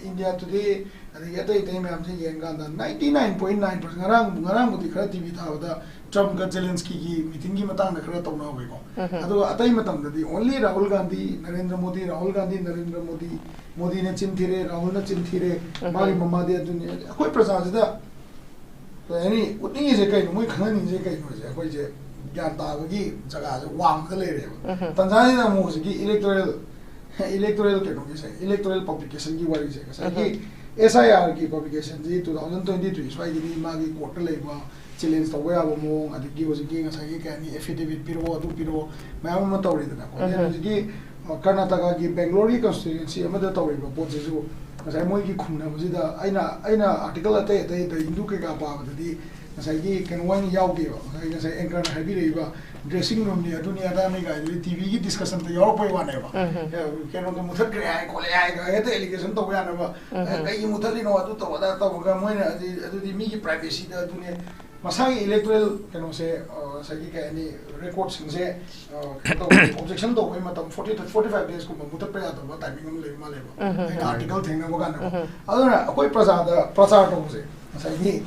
ꯏꯟꯗꯤꯌꯥ ꯇꯨꯗꯦ, ꯑꯗꯒꯤ ꯑꯇꯩ ꯑꯇꯩ ꯃꯌꯥꯝꯁꯦ ꯌꯦꯡꯀꯥꯟꯗ ninety nine point nine percent ꯉꯔꯥꯡ, ꯉꯔꯥꯡꯕꯨꯗꯤ ꯈꯔ ꯇꯤ ꯚꯤ ꯊꯥꯕꯗ ꯇ꯭ꯔꯝꯞꯀ ꯖꯦꯂꯦꯟꯁꯀꯤꯒꯤ ꯃꯤꯇꯤꯡꯒꯤ ꯃꯇꯥꯡꯗ ꯈꯔ ꯇꯧꯅꯍꯧꯋꯦꯀꯣ꯫ ꯎꯝ꯫ ꯑꯗꯨꯒ ꯑꯇꯩ ꯃꯇꯝꯗꯗꯤ only ꯔꯥꯍꯨꯜ ꯒꯥꯟꯙꯤ, ꯅꯔꯦꯟꯗ꯭ꯔ ꯃꯣꯗꯤ, ꯔꯥꯍꯨꯜ ꯒꯥꯟꯙꯤ, ꯅꯔꯦꯟꯗ꯭ꯔ ꯃꯣꯗꯤ, ꯃꯣꯗꯤꯅ ꯆꯤꯟ ꯊꯤꯔꯦ, ꯔꯥꯍꯨꯜꯅ ꯆꯤꯟ ꯊꯤꯔꯦ, ꯎꯝ꯫ ꯃꯥꯒꯤ ꯃꯃꯥꯗꯤ ꯑꯗꯨꯅꯤ꯫ ꯑꯩꯈꯣꯏ ꯄ꯭ꯔꯖꯥꯁꯤꯗ ꯀꯩ ꯍꯥꯏꯅꯤ, ꯎꯠꯅꯤꯡꯉꯤꯁꯦ ꯀꯩꯅꯣ, ꯃꯣꯏ ꯈꯪꯍꯟꯅꯤꯡꯉꯤꯁꯦ ꯀꯩꯅꯣꯁꯦ, ꯑꯩꯈꯣꯏꯁꯦ ꯒ꯭ꯌꯥꯟ ꯇꯥꯕꯒꯤ ꯖꯒꯥꯁꯦ ꯋꯥꯡꯃꯗ ꯂꯩꯔꯦꯕ꯫ ꯎꯝ꯫ ꯇꯟꯖꯥꯁꯤꯗ ꯑꯃꯨꯛ ꯍꯧꯖꯤꯛꯀꯤ ꯏꯂꯦꯛꯇꯣꯔꯦꯜ, ꯏꯂꯦꯛꯇꯣꯔꯦꯜ ꯀꯩꯅꯣꯒꯤꯁꯦ, ꯏꯂꯦꯛꯇꯣꯔꯦꯜ ꯄꯕ꯭ꯂꯤꯀꯦꯁꯟꯒꯤ ꯋꯥꯔꯤꯁꯦ, ꯉꯁꯥꯏꯒꯤ ꯎꯝ꯫ ꯑꯦꯁ ꯑꯥꯏ ꯑꯥꯔꯒꯤ ꯄꯕ꯭ꯂꯤꯀꯦꯁꯟꯁꯤ two thousand twenty three ꯁ꯭ꯋꯥꯏꯒꯤꯗꯤ ꯃꯥꯒꯤ ꯀꯣꯔꯠꯇ ꯂꯩꯕ ꯆꯦꯂꯦꯟꯖ ꯇꯧꯕ ꯌꯥꯕ ꯃꯑꯣꯡ, ꯑꯗꯒꯤ ꯍꯧꯖꯤꯛꯀꯤ ꯉꯁꯥꯏꯒꯤ ꯀꯩ ꯍꯥꯏꯅꯤ, ꯑꯦꯐꯤꯗꯦꯕꯤꯠ ꯄꯤꯔꯛꯑꯣ, ꯑꯗꯨ ꯄꯤꯔꯛꯑꯣ, ꯃꯌꯥꯝ ꯑꯃ ꯇꯧꯔꯤꯗꯅꯀꯣ꯫ ꯑꯗꯩ ꯎꯝ꯫ ꯍꯧꯖꯤꯛꯀꯤ, ꯑ, ꯀꯔꯅꯥꯇꯀꯥꯒꯤ ꯕꯦꯡꯒ꯭ꯂꯣꯔꯒꯤ ꯀꯟꯁꯇꯤꯇ꯭ꯋꯦꯟꯁꯤ ꯑꯃꯗ ꯇꯧꯔꯤꯕ ꯄꯣꯠꯁꯤꯁꯨ ꯉꯁꯥꯏ ꯃꯣꯏꯒꯤ ꯈꯨꯝꯅꯕꯁꯤꯗ ꯑꯩꯅ, ꯑꯩꯅ ꯑꯥꯔꯇꯤꯀꯜ ꯑꯇꯩ ꯑꯇꯩ ꯗ ꯍꯤꯟꯗꯨ ꯀꯩꯀꯥ ꯄꯥꯕꯗꯗꯤ ꯉꯁꯥꯏꯒꯤ ꯀꯩꯅꯣ ꯑꯣꯏꯅ ꯌꯥꯎꯗꯦꯕ, ꯉꯁꯥꯏ ꯉꯁꯥꯏ ꯑꯦꯡꯀꯔꯅ ꯍꯥꯏꯕꯤꯔꯛꯏꯕ ꯗ꯭ꯔꯦꯁꯤꯡ ꯔꯨꯝꯅꯤ ꯑꯗꯨꯅꯤ ꯑꯗꯥꯅꯤ ꯀꯥꯏꯗꯨꯗꯤ ꯇꯤꯚꯤꯒꯤ ꯗꯤꯁꯀꯁꯟꯗ ꯌꯥꯎꯔꯛꯄꯩ ꯋꯥꯅꯦꯕ꯫ ꯀꯩꯅꯣꯗꯣ ꯃꯨꯊꯠꯈ꯭ꯔꯦ ꯍꯥꯏ ꯈꯣꯠꯂꯦ ꯍꯥꯏꯒ ꯍꯦꯛꯇ ꯑꯦꯂꯤꯒꯦꯁꯟ ꯇꯧꯕ ꯌꯥꯅꯕ, "ꯑꯦ, ꯀꯩꯒꯤ ꯃꯨꯊꯠꯂꯤꯅꯣ?" ꯑꯗꯨ ꯇꯧ ꯑꯗꯥ ꯇꯧꯔꯒ ꯃꯣꯏꯅ ꯑꯗꯨ- ꯑꯗꯨꯗꯤ ꯃꯤꯒꯤ ꯄ꯭ꯔꯥꯏꯚꯦꯁꯤꯗ ꯑꯗꯨꯅꯦ꯫ ꯃꯁꯥꯒꯤ ꯏꯂꯦꯛꯇꯣꯔꯦꯜ ꯀꯩꯅꯣꯁꯦ, ꯑ, ꯉꯁꯥꯏꯒꯤ ꯀꯩ ꯍꯥꯏꯅꯤ, ꯔꯦꯀꯣꯔꯠꯁꯤꯡꯁꯦ, ꯑ, ꯀꯩꯅꯣ ꯇꯧꯕ ꯑꯣꯕꯖꯦꯛꯁꯟ ꯇꯧꯕꯒꯤ ꯃꯇꯝ ꯐꯣꯔꯇꯤ ꯐꯣꯔꯇꯤ ꯐꯥꯏꯚ ꯗꯦꯖꯀꯨꯝꯕ ꯃꯨꯊꯠꯄ ꯌꯥꯗꯕ ꯇꯥꯏꯃꯤꯡ ꯑꯃ ꯂꯩꯕ ꯃꯥꯜꯂꯦꯕ꯫ ꯑꯩꯅ ꯑꯥꯔꯇꯤꯀꯜ ꯊꯦꯡꯅꯕ ꯀꯥꯟꯗ꯫ ꯑꯗꯨꯅ ꯑꯩꯈꯣꯏ ꯄ꯭ꯔꯖꯥꯗ ꯄ꯭ꯔꯆꯥꯔ ꯇꯧꯕꯁꯦ, ꯉꯁꯥꯏꯒꯤ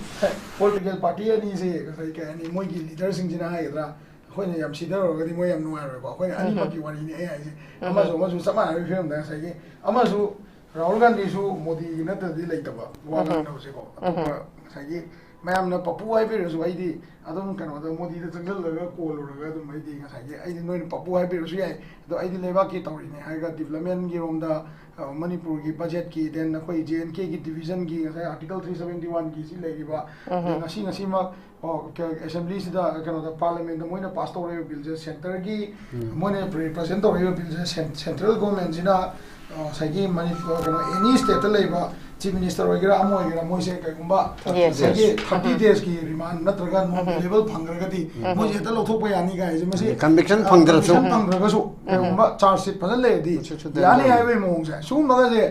ꯄꯣꯂꯤꯇꯤꯀꯦꯜ ꯄꯥꯔꯇꯤ ꯑꯅꯤꯁꯦ ꯉꯁꯥꯏ ꯀꯩ ꯍꯥꯏꯅꯤ, ꯃꯣꯏꯒꯤ ꯂꯤꯗꯔꯁꯤꯡꯁꯤꯅ ꯍꯥꯏꯒꯗ꯭ꯔꯥ, ꯑꯩꯈꯣꯏꯅ ꯌꯥꯝ ꯁꯤꯊꯔꯨꯔꯒꯗꯤ ꯃꯣꯏ ꯌꯥꯝ ꯅꯨꯡꯉꯥꯏꯔꯣꯏꯀꯣ꯫ ꯑꯩꯈꯣꯏꯅ ꯑꯅꯤꯃꯛꯀꯤ ꯋꯥꯔꯤꯅꯤ ꯑꯩ ꯍꯥꯏꯁꯦ꯫ ꯑꯃꯁꯨ ꯑꯃꯁꯨ ꯆꯞ ꯃꯥꯟꯅꯕꯒꯤ ꯐꯤꯕꯝꯗ ꯉꯁꯥꯏꯒꯤ ꯑꯃꯁꯨ ꯔꯥꯍꯨꯜ ꯒꯥꯟꯙꯤꯁꯨ ꯃꯣꯗꯤꯒꯤ ꯅꯠꯇ꯭ꯔꯗꯤ ꯂꯩꯇꯕ ꯋꯥ ꯉꯥꯡꯅꯕꯁꯦꯀꯣ꯫ ꯑꯇꯣꯞꯄ ꯉꯁꯥꯏꯒꯤ ꯃꯌꯥꯝꯅ ꯄꯄꯨ ꯍꯥꯏꯕꯤꯔꯁꯨ ꯑꯩꯗꯤ ꯑꯗꯨꯝ ꯀꯩꯅꯣꯗ ꯃꯣꯗꯤꯗ ꯆꯪꯁꯤꯜꯂꯒ ꯀꯣꯜꯂꯨꯔꯒ ꯑꯗꯨꯝ ꯑꯩꯗꯤ ꯉꯁꯥꯏꯒꯤ ꯑꯩꯗꯤ ꯅꯣꯏꯅ ꯄꯄꯨ ꯍꯥꯏꯕꯤꯔꯁꯨ ꯌꯥꯏ, ꯑꯗꯣ ꯑꯩꯗꯤ ꯂꯩꯕꯥꯛꯀꯤ ꯇꯧꯔꯤꯅꯦ ꯍꯥꯏꯔꯒ ꯗꯤꯕ꯭ꯂꯞꯃꯦꯟꯒꯤ ꯔꯣꯝꯗ, ꯑ, ꯃꯅꯤꯄꯨꯔꯒꯤ ꯕꯖꯦꯠꯀꯤ, then ꯑꯩꯈꯣꯏ ꯖꯦ ꯑꯦꯟ ꯀꯦꯒꯤ ꯗꯤꯕꯤꯖꯟꯒꯤ ꯉꯁꯥꯏ ꯑꯥꯔꯇꯤꯀꯜ ꯊ꯭ꯔꯤ ꯁꯕꯦꯟꯇꯤ ꯋꯥꯟꯒꯤ ꯁꯤ ꯂꯩꯔꯤꯕ, ꯑꯗꯩ ꯉꯁꯤ ꯉꯁꯤꯃꯛ, ꯑꯣ, ꯀ-, ꯑꯦꯁꯦꯝꯕ꯭ꯂꯤꯁꯤꯗ ꯀꯩꯅꯣꯗ ꯄꯥꯔꯂꯤꯌꯥꯃꯦꯟꯗ ꯃꯣꯏꯅ ꯄꯥꯁ ꯇꯧꯔꯛꯏꯕ ꯕꯤꯜꯁꯦ ꯁꯦꯟꯇꯔꯒꯤ ꯃꯣꯏꯅ ꯔꯤꯄ꯭ꯔꯖꯦꯟ ꯇꯧꯔꯛꯏꯕ ꯕꯤꯜꯁꯦ ꯁꯦꯟ-, ꯁꯦꯟꯇ꯭ꯔꯦꯜ ꯒꯣꯔꯃꯦꯟꯁꯤꯅ, ꯑ, ꯉꯁꯥꯏꯒꯤ ꯃꯅꯤꯄꯨꯔ ꯀꯩꯅꯣ ꯑꯦꯅꯤ ꯁ꯭ꯇꯦꯠꯇ ꯂꯩꯕ ꯆꯤꯐ ꯃꯤꯅꯤꯁꯇꯔ ꯑꯣꯏꯒꯦꯔꯥ ꯑꯃ ꯑꯣꯏꯒꯦꯔꯥ ꯃꯣꯏꯁꯦ ꯀꯩꯒꯨꯝꯕ Yes. ꯉꯁꯥꯏꯒꯤ ꯊꯥꯔꯇꯤ ꯗꯦꯖꯀꯤ ꯔꯤꯃꯥꯟ ꯅꯠꯇ꯭ꯔꯒ ꯅꯣꯟ ꯕꯦꯂꯦꯕꯜ ꯐꯪꯈ꯭ꯔꯒꯗꯤ ꯃꯣꯏꯁꯦ ꯍꯦꯛꯇ ꯂꯧꯊꯣꯛꯄ ꯌꯥꯅꯤ ꯀꯥꯏꯁꯦ ꯃꯁꯤ, conviction ꯑ, ꯐꯪꯗ꯭ꯔꯁꯨ꯫ Conviction ꯐꯪꯗ꯭ꯔꯒꯁꯨ ꯀꯩꯒꯨꯝꯕ ꯆꯥꯔꯖ ꯁꯤꯠ ꯐꯖꯅ ꯂꯩꯔꯗꯤ ꯁꯨꯠ ꯁꯨꯠ ꯌꯥꯅꯤ ꯇꯧꯔꯝꯃꯤ꯫ ꯍꯥꯏꯕꯒꯤ ꯃꯑꯣꯡꯁꯦ ꯁꯤꯒꯨꯝꯕꯒꯁꯦ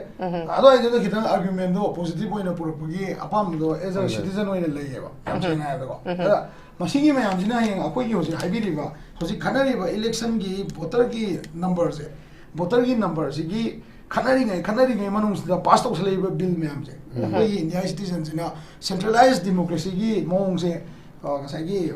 ꯑꯗꯨꯋꯥꯏꯗꯨꯗ ꯈꯤꯇꯪ ꯑꯥꯔꯒꯨꯃꯦꯟꯗꯣ ꯄꯣꯖꯤꯇꯤꯚ ꯑꯣꯏꯅ ꯄꯨꯔꯛꯄꯒꯤ ꯑꯄꯥꯝꯕꯗꯣ ꯑꯦꯖ ꯑ ꯍꯣꯏ꯫ ꯁꯤꯇꯤꯖꯟ ꯑꯣꯏꯅ ꯂꯩꯌꯦꯕ ꯌꯥꯝ ꯁꯦꯡꯅ ꯍꯥꯏꯔꯕꯗꯀꯣ꯫ ꯑꯗ ꯃꯁꯤꯒꯤ ꯃꯌꯥꯝꯁꯤꯅ ꯍꯌꯦꯡ ꯑꯩꯈꯣꯏꯒꯤ ꯍꯧꯖꯤꯛ ꯍꯥꯏꯕꯤꯔꯤꯕ ꯍꯧꯖꯤꯛ ꯈꯟꯅꯔꯤꯕ ꯏꯂꯦꯛꯁꯟꯒꯤ ꯚꯣꯇꯔꯒꯤ ꯅꯝꯕꯔꯁꯦ, ꯚꯣꯇꯔꯒꯤ ꯅꯝꯕꯔꯁꯤꯒꯤ ꯈꯠꯅꯔꯤꯉꯩ ꯈꯠꯅꯔꯤꯉꯩ ꯃꯅꯨꯡꯁꯤꯗ ꯄꯥꯁ ꯇꯧꯁꯜꯂꯛꯏꯕ ꯕꯤꯜ ꯃꯌꯥꯝꯁꯦ ꯑꯩꯈꯣꯏꯒꯤ ꯏꯟꯗꯤꯌꯥ ꯁꯤꯇꯤꯖꯟꯁꯤꯅ ꯁꯦꯟꯇ꯭ꯔꯦꯂꯥꯏꯁ ꯗꯦꯃꯣꯀ꯭ꯔꯦꯁꯤꯒꯤ ꯃꯑꯣꯡꯁꯦ, ꯑ, ꯉꯁꯥꯏꯒꯤ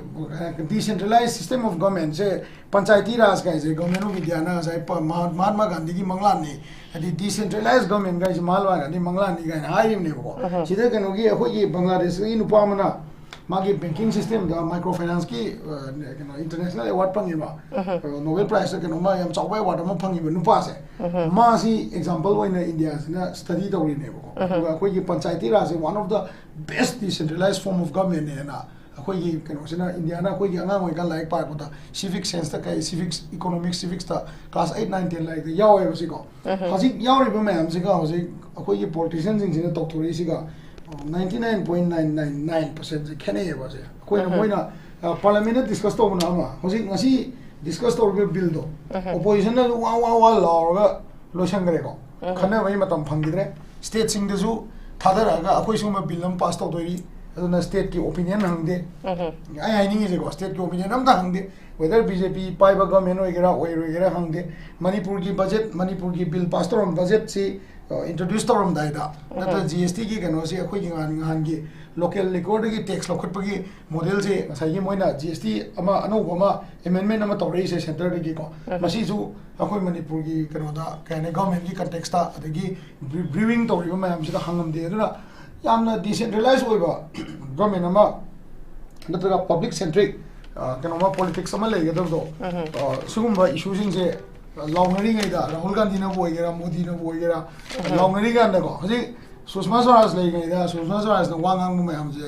ꯗꯤꯁꯦꯟꯇ꯭ꯔꯦꯂꯥꯏꯁ ꯁꯤꯁꯇꯦꯝ ꯑꯣꯐ ꯒꯚꯔꯟꯃꯦꯟꯁꯦ ꯄꯟꯆꯥꯌꯇꯤ ꯔꯥꯖ ꯀꯥꯏꯁꯦ ꯒꯚꯔꯟꯃꯦꯟ ꯑꯣꯐ ꯏꯟꯗꯤꯌꯥꯅ ꯉꯁꯥꯏ ꯄ-, ꯃꯍꯥ-, ꯃꯍꯥꯠꯃꯥ ꯒꯥꯟꯙꯤꯒꯤ ꯃꯪꯂꯥꯟꯅꯤ, ꯍꯥꯏꯗꯤ ꯗꯤꯁꯦꯟꯇ꯭ꯔꯦꯂꯥꯏꯁ ꯒꯚꯔꯟꯃꯦꯟ ꯀꯥꯏꯁꯦ ꯃꯍꯥꯠꯃꯥ ꯒꯥꯟꯙꯤ ꯃꯪꯂꯥꯟꯅꯤ ꯀꯥꯏꯅ ꯍꯥꯏꯔꯤꯕꯅꯦꯕꯀꯣ꯫ ꯁꯤꯗ ꯀꯩꯅꯣꯒꯤ ꯑꯩꯈꯣꯏꯒꯤ ꯕꯪꯒ꯭ꯂꯥꯗꯦꯁꯀꯤ ꯅꯨꯄꯥ ꯑꯃꯅ ꯃꯥꯒꯤ ꯕꯦꯡꯀꯤꯡ ꯁꯤꯁꯇꯦꯝꯗ ꯃꯥꯏꯀ꯭ꯔꯣ ꯐꯥꯏꯅꯥꯟꯁꯀꯤ, ꯑ, ꯀꯩꯅꯣ ꯏꯟꯇꯔꯅꯦꯁꯅꯦꯜ ꯑꯦꯋꯥꯔꯗ ꯐꯪꯉꯤꯕ, ꯑ, ꯅꯣꯕꯦꯜ ꯄ꯭ꯔꯥꯏꯖꯇ ꯀꯩꯅꯣꯝꯃ ꯌꯥꯝ ꯆꯥꯎꯕ ꯑꯦꯋꯥꯔꯗ ꯑꯃ ꯐꯪꯉꯤꯕ ꯅꯨꯄꯥꯁꯦ, ꯃꯥꯁꯤ ꯑꯦꯛꯖꯥꯝꯄꯜ ꯑꯣꯏꯅ ꯏꯟꯗꯤꯌꯥꯁꯤꯅ ꯁ꯭ꯇꯗꯤ ꯇꯧꯔꯤꯅꯦꯕꯀꯣ꯫ ꯑꯗꯨꯒ ꯑꯩꯈꯣꯏꯒꯤ panchayati ꯔꯥꯖꯁꯦ one of the best decentralized form of governmentꯅꯦꯅ ꯑꯩꯈꯣꯏꯒꯤ ꯀꯩꯅꯣꯁꯤꯅ ꯏꯟꯗꯤꯌꯥꯅ ꯑꯩꯈꯣꯏꯒꯤ ꯑꯉꯥꯡ ꯑꯣꯏꯔꯤꯀꯥꯟ ꯂꯥꯏꯔꯤꯛ ꯄꯥꯔꯛꯄꯗ ꯁꯤꯚꯤꯛ ꯁꯦꯟꯁꯇ ꯀꯩ ꯁꯤꯚꯤꯛꯁ ꯏꯀꯣꯅꯣꯃꯤꯛꯁ ꯁꯤꯚꯤꯛꯁꯇ ꯀ꯭ꯂꯥꯁ ꯑꯩꯠ ꯅꯥꯏꯟ ꯇꯦꯟ ꯂꯥꯏꯔꯤꯛꯇ ꯌꯥꯎꯋꯦꯕ ꯁꯤꯀꯣ꯫ ꯍꯧꯖꯤꯛ ꯌꯥꯎꯔꯤꯕ ꯃꯌꯥꯝꯁꯤꯒ ꯍꯧꯖꯤꯛ ꯑꯩꯈꯣꯏꯒꯤ ꯄꯣꯂꯤꯇꯤꯁꯤꯌꯟꯁꯤꯡꯁꯤꯅ ꯇꯧꯊꯣꯔꯛꯏꯁꯤꯒ ninety nine point nine nine nine ꯄꯔꯁꯦꯟꯁꯦ ꯈꯦꯠꯅꯩꯌꯦꯕ꯫ ꯁꯦ ꯑꯩꯈꯣꯏꯅ, ꯃꯣꯏꯅ, ꯄꯥꯔꯂꯤꯌꯥꯃꯦꯟꯗ ꯗꯤꯁꯀꯁ ꯇꯧꯕꯅ ꯑꯃ, ꯍꯧꯖꯤꯛ ꯉꯁꯤ ꯗꯤꯁꯀꯁ ꯇꯧꯔꯤꯕ ꯕꯤꯜꯗꯣ, ꯑꯣꯄꯣꯖꯤꯁꯟꯅꯁꯨ ꯋꯥ ꯋꯥ ꯋꯥ ꯂꯥꯎꯔꯒ ꯂꯣꯏꯁꯟꯈ꯭ꯔꯦꯀꯣ꯫ ꯈꯟꯅꯕꯒꯤ ꯃꯇꯝ ꯐꯪꯈꯤꯗ꯭ꯔꯦ꯫ ꯁ꯭ꯇꯦꯠꯁꯤꯡꯗꯁꯨ ꯊꯥꯗꯔꯛꯑꯒ ꯑꯩꯈꯣꯏ ꯁꯤꯒꯨꯝꯕ ꯕꯤꯜ ꯑꯃ ꯄꯥꯁ ꯇꯧꯗꯣꯏꯔꯤ, ꯑꯗꯨꯅ ꯁ꯭ꯇꯦꯠꯀꯤ ꯑꯣꯄꯤꯅꯤꯌꯟ ꯍꯪꯗꯦ꯫ ꯑꯩ ꯍꯥꯏꯅꯤꯡꯉꯤꯁꯦꯀꯣ, ꯁ꯭ꯇꯦꯠꯀꯤ ꯑꯣꯄꯤꯅꯤꯌꯟ ꯑꯝꯇ ꯍꯪꯗꯦ꯫ ꯋꯦꯗꯔ ꯕꯤ ꯖꯦ ꯄꯤ ꯄꯥꯏꯕ ꯒꯚꯔꯟꯃꯦꯟ ꯑꯣꯏꯒꯦꯔꯥ ꯑꯣꯏꯔꯣꯏꯒꯦꯔꯥ ꯍꯪꯗꯦ꯫ ꯃꯅꯤꯄꯨꯔꯒꯤ ꯕꯖꯦꯠ, ꯃꯅꯤꯄꯨꯔꯒꯤ ꯕꯤꯜ ꯄꯥꯁ ꯇꯧꯔꯝꯕ ꯕꯖꯦꯠꯁꯤ, ꯏꯟꯇ꯭ꯔꯣꯗ꯭ꯌꯨꯁ ꯇꯧꯔꯝꯗꯥꯏꯗ, ꯅꯠꯇ꯭ꯔꯒ ꯖꯤ ꯑꯦꯁ ꯇꯤꯒꯤ ꯀꯩꯅꯣꯁꯤ, ꯑꯩꯈꯣꯏꯒꯤ ꯉꯍꯥꯟ, ꯉꯍꯥꯟꯒꯤ ꯂꯣꯀꯦꯜ ꯂꯤꯀꯣꯔꯗꯒꯤ ꯇꯦꯛꯁ ꯂꯧꯈꯠꯄꯒꯤ ꯃꯣꯗꯦꯜꯁꯦ, ꯉꯁꯥꯏꯒꯤ ꯃꯣꯏꯅ ꯖꯤ ꯑꯦꯁ ꯇꯤ ꯑꯃ ꯑꯅꯧꯕ ꯑꯃ ꯑꯦꯃꯦꯟꯃꯦꯟ ꯑꯃ ꯇꯧꯔꯛꯏꯁꯦ ꯁꯦꯟꯇꯔꯗꯒꯤꯀꯣ, ꯃꯁꯤꯁꯨ ꯑꯩꯈꯣꯏ ꯃꯅꯤꯄꯨꯔꯒꯤ ꯀꯩꯅꯣꯗ, ꯀꯩ ꯍꯥꯏꯅꯤ, ꯒꯚꯔꯟꯃꯦꯟꯒꯤ ꯀꯟꯇꯦꯛꯁꯇ, ꯑꯗꯒꯤ ꯕ꯭ꯔꯤꯋꯤꯡ ꯇꯧꯔꯤꯕ ꯃꯌꯥꯝꯁꯤꯗ ꯍꯪꯉꯝꯗꯦ꯫ ꯑꯗꯨꯅ ꯌꯥꯝꯅ ꯗꯤꯁꯦꯟꯇ꯭ꯔꯦꯂꯥꯏꯁ ꯑꯣꯏꯕ ꯒꯚꯔꯟꯃꯦꯟ ꯑꯃ ꯅꯠꯇ꯭ꯔꯒ ꯄꯕ꯭ꯂꯤꯛ ꯁꯦꯟꯇ꯭ꯔꯤꯛ ꯀꯩꯅꯣꯃ, ꯄꯣꯂꯤꯇꯤꯛꯁ ꯑꯃ ꯂꯩꯒꯗꯕꯗꯣ, ꯑ, ꯁꯤꯒꯨꯝꯕ ꯏꯁꯨꯁꯤꯡꯁꯦ ꯂꯥꯎꯅꯔꯤꯉꯩꯗ, ꯔꯥꯍꯨꯜ ꯒꯥꯟꯙꯤꯅꯕꯨ ꯑꯣꯏꯒꯦꯔꯥ, ꯃꯣꯗꯤꯅꯕꯨ ꯑꯣꯏꯒꯦꯔꯥ, ꯂꯥꯎꯅꯔꯤꯀꯥꯟꯗꯀꯣ, ꯍꯧꯖꯤꯛ ꯁꯨꯁꯃꯥ ꯁ꯭ꯋꯔꯥꯖ ꯂꯩꯔꯤꯉꯩꯗ, ꯁꯨꯁꯃꯥ ꯁ꯭ꯋꯔꯥꯖꯅ ꯋꯥ ꯉꯥꯡꯕ ꯃꯌꯥꯝꯁꯦ,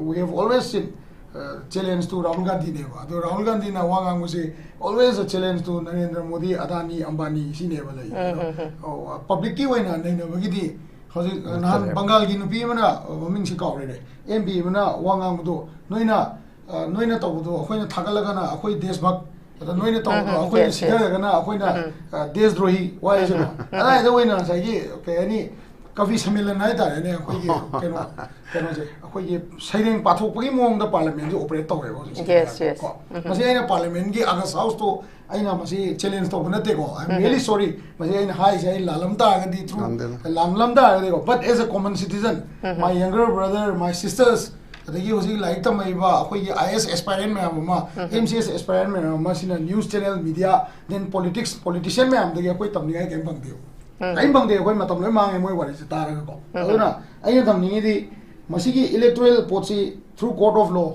we have always seen, uh, challenge to Rahul ꯒꯥꯟꯙꯤꯅꯦꯕ꯫ ꯑꯗꯣ ꯔꯥꯍꯨꯜ ꯒꯥꯟꯙꯤꯅ ꯋꯥ ꯉꯥꯡꯕꯁꯦ always a challenge to Narendra Modi, ꯑꯗꯥꯅꯤ, ꯑꯝꯕꯥꯅꯤ ꯁꯤꯅꯦꯕ ꯂꯩ꯫ ꯑꯗꯣ, ꯑꯣ, ꯄꯕ꯭ꯂꯤꯛꯀꯤ ꯑꯣꯏꯅ ꯅꯩꯅꯕꯒꯤꯗꯤ ꯍꯧꯖꯤꯛ, ꯑ, ꯅꯍꯥꯟ ꯕꯪꯒꯥꯜꯒꯤ ꯅꯨꯄꯤ ꯑꯃꯅ, ꯑ, ꯃꯃꯤꯡꯁꯤ ꯀꯥꯎꯔꯦꯅꯦ, ꯑꯦꯝ ꯄꯤ ꯑꯃꯅ ꯋꯥ ꯉꯥꯡꯕꯗꯣ, ꯅꯣꯏꯅ, ꯑ, ꯅꯣꯏꯅ ꯇꯧꯕꯗꯣ ꯑꯩꯈꯣꯏꯅ ꯊꯥꯒꯠꯂꯒꯅ ꯑꯩꯈꯣꯏ ꯗꯦꯁ ꯚꯛ, ꯑꯗ ꯅꯣꯏꯅ ꯇꯧꯕꯗꯣ ꯑꯩꯈꯣꯏꯅ ꯁꯤꯊꯔꯒꯅ ꯑꯩꯈꯣꯏꯅ, ꯑ, ꯗꯦꯁ ꯗ꯭ꯔꯣꯍꯤ ꯋꯥꯍꯩꯁꯦꯀꯣ꯫ ꯑꯗꯥꯏꯗ ꯑꯣꯏꯅ ꯉꯁꯥꯏꯒꯤ, ꯀꯩ ꯍꯥꯏꯅꯤ, ꯀꯕꯤ ꯁꯝꯃꯦꯂꯟ ꯍꯥꯏꯇꯥꯔꯦꯅꯦ, ꯑꯩꯈꯣꯏꯒꯤ ꯀꯩꯅꯣ, ꯀꯩꯅꯣꯁꯦ, ꯑꯩꯈꯣꯏꯒꯤ ꯁꯩꯔꯦꯡ ꯄꯥꯊꯣꯛꯄꯒꯤ ꯃꯑꯣꯡꯗ ꯄꯥꯔꯂꯤꯌꯥꯃꯦꯟꯁꯦ ꯑꯣꯄꯔꯦꯠ ꯇꯧꯋꯦꯕ ꯍꯧꯖꯤꯛꯁꯦ꯫ ꯀꯣ? ꯃꯁꯤ ꯑꯩꯅ ꯄꯥꯔꯂꯤꯌꯥꯃꯦꯟꯒꯤ ꯑꯒꯁ ꯍꯥꯎꯁꯇꯣ ꯑꯩꯅ ꯃꯁꯤ ꯆꯦꯂꯦꯟꯖ ꯇꯧꯕ ꯅꯠꯇꯦꯀꯣ꯫ I am really sorry꯫ ꯃꯁꯤ ꯑꯩꯅ ꯍꯥꯏꯔꯤꯁꯦ ꯑꯩ ꯂꯥꯜꯂꯝ ꯇꯥꯔꯒꯗꯤ, through ꯂꯥꯟꯗꯦꯗ꯫ ꯂꯥꯜꯂꯝ ꯇꯥꯔꯒꯗꯤꯀꯣ, but as a common citizen, my younger brother, my sisters, ꯑꯗꯒꯤ ꯍꯧꯖꯤꯛ ꯂꯥꯏꯔꯤꯛ ꯇꯝꯃꯛꯏꯕ ꯑꯩꯈꯣꯏꯒꯤ ꯑꯥꯏ ꯑꯦꯁ ꯑꯦꯁꯄꯥꯏꯔꯦꯟ ꯃꯌꯥꯝ ꯑꯃ, ꯑꯦꯝ ꯁꯤ ꯑꯦꯁ ꯑꯦꯁꯄꯥꯏꯔꯦꯟ ꯃꯌꯥꯝ ꯑꯃ, ꯁꯤꯅ news channel, media, then politics, politician ꯃꯌꯥꯝꯗꯒꯤ ꯑꯩꯈꯣꯏ ꯇꯝꯅꯤꯡꯉꯥꯏ ꯀꯔꯤꯝ ꯐꯪꯗꯦꯕ꯫ ꯀꯔꯤꯝ ꯐꯪꯗꯦ, ꯑꯩꯈꯣꯏ ꯃꯇꯝ ꯂꯣꯏ ꯃꯥꯡꯉꯦ ꯃꯣꯏ ꯋꯥꯔꯤꯁꯦ ꯇꯥꯔꯒꯀꯣ꯫ ꯑꯗꯨꯅ ꯑꯩꯅ ꯊꯝꯅꯤꯡꯉꯤꯗꯤ, ꯃꯁꯤꯒꯤ ꯏꯂꯦꯛꯇꯣꯔꯦꯜ ꯄꯣꯠꯁꯤ through court of law,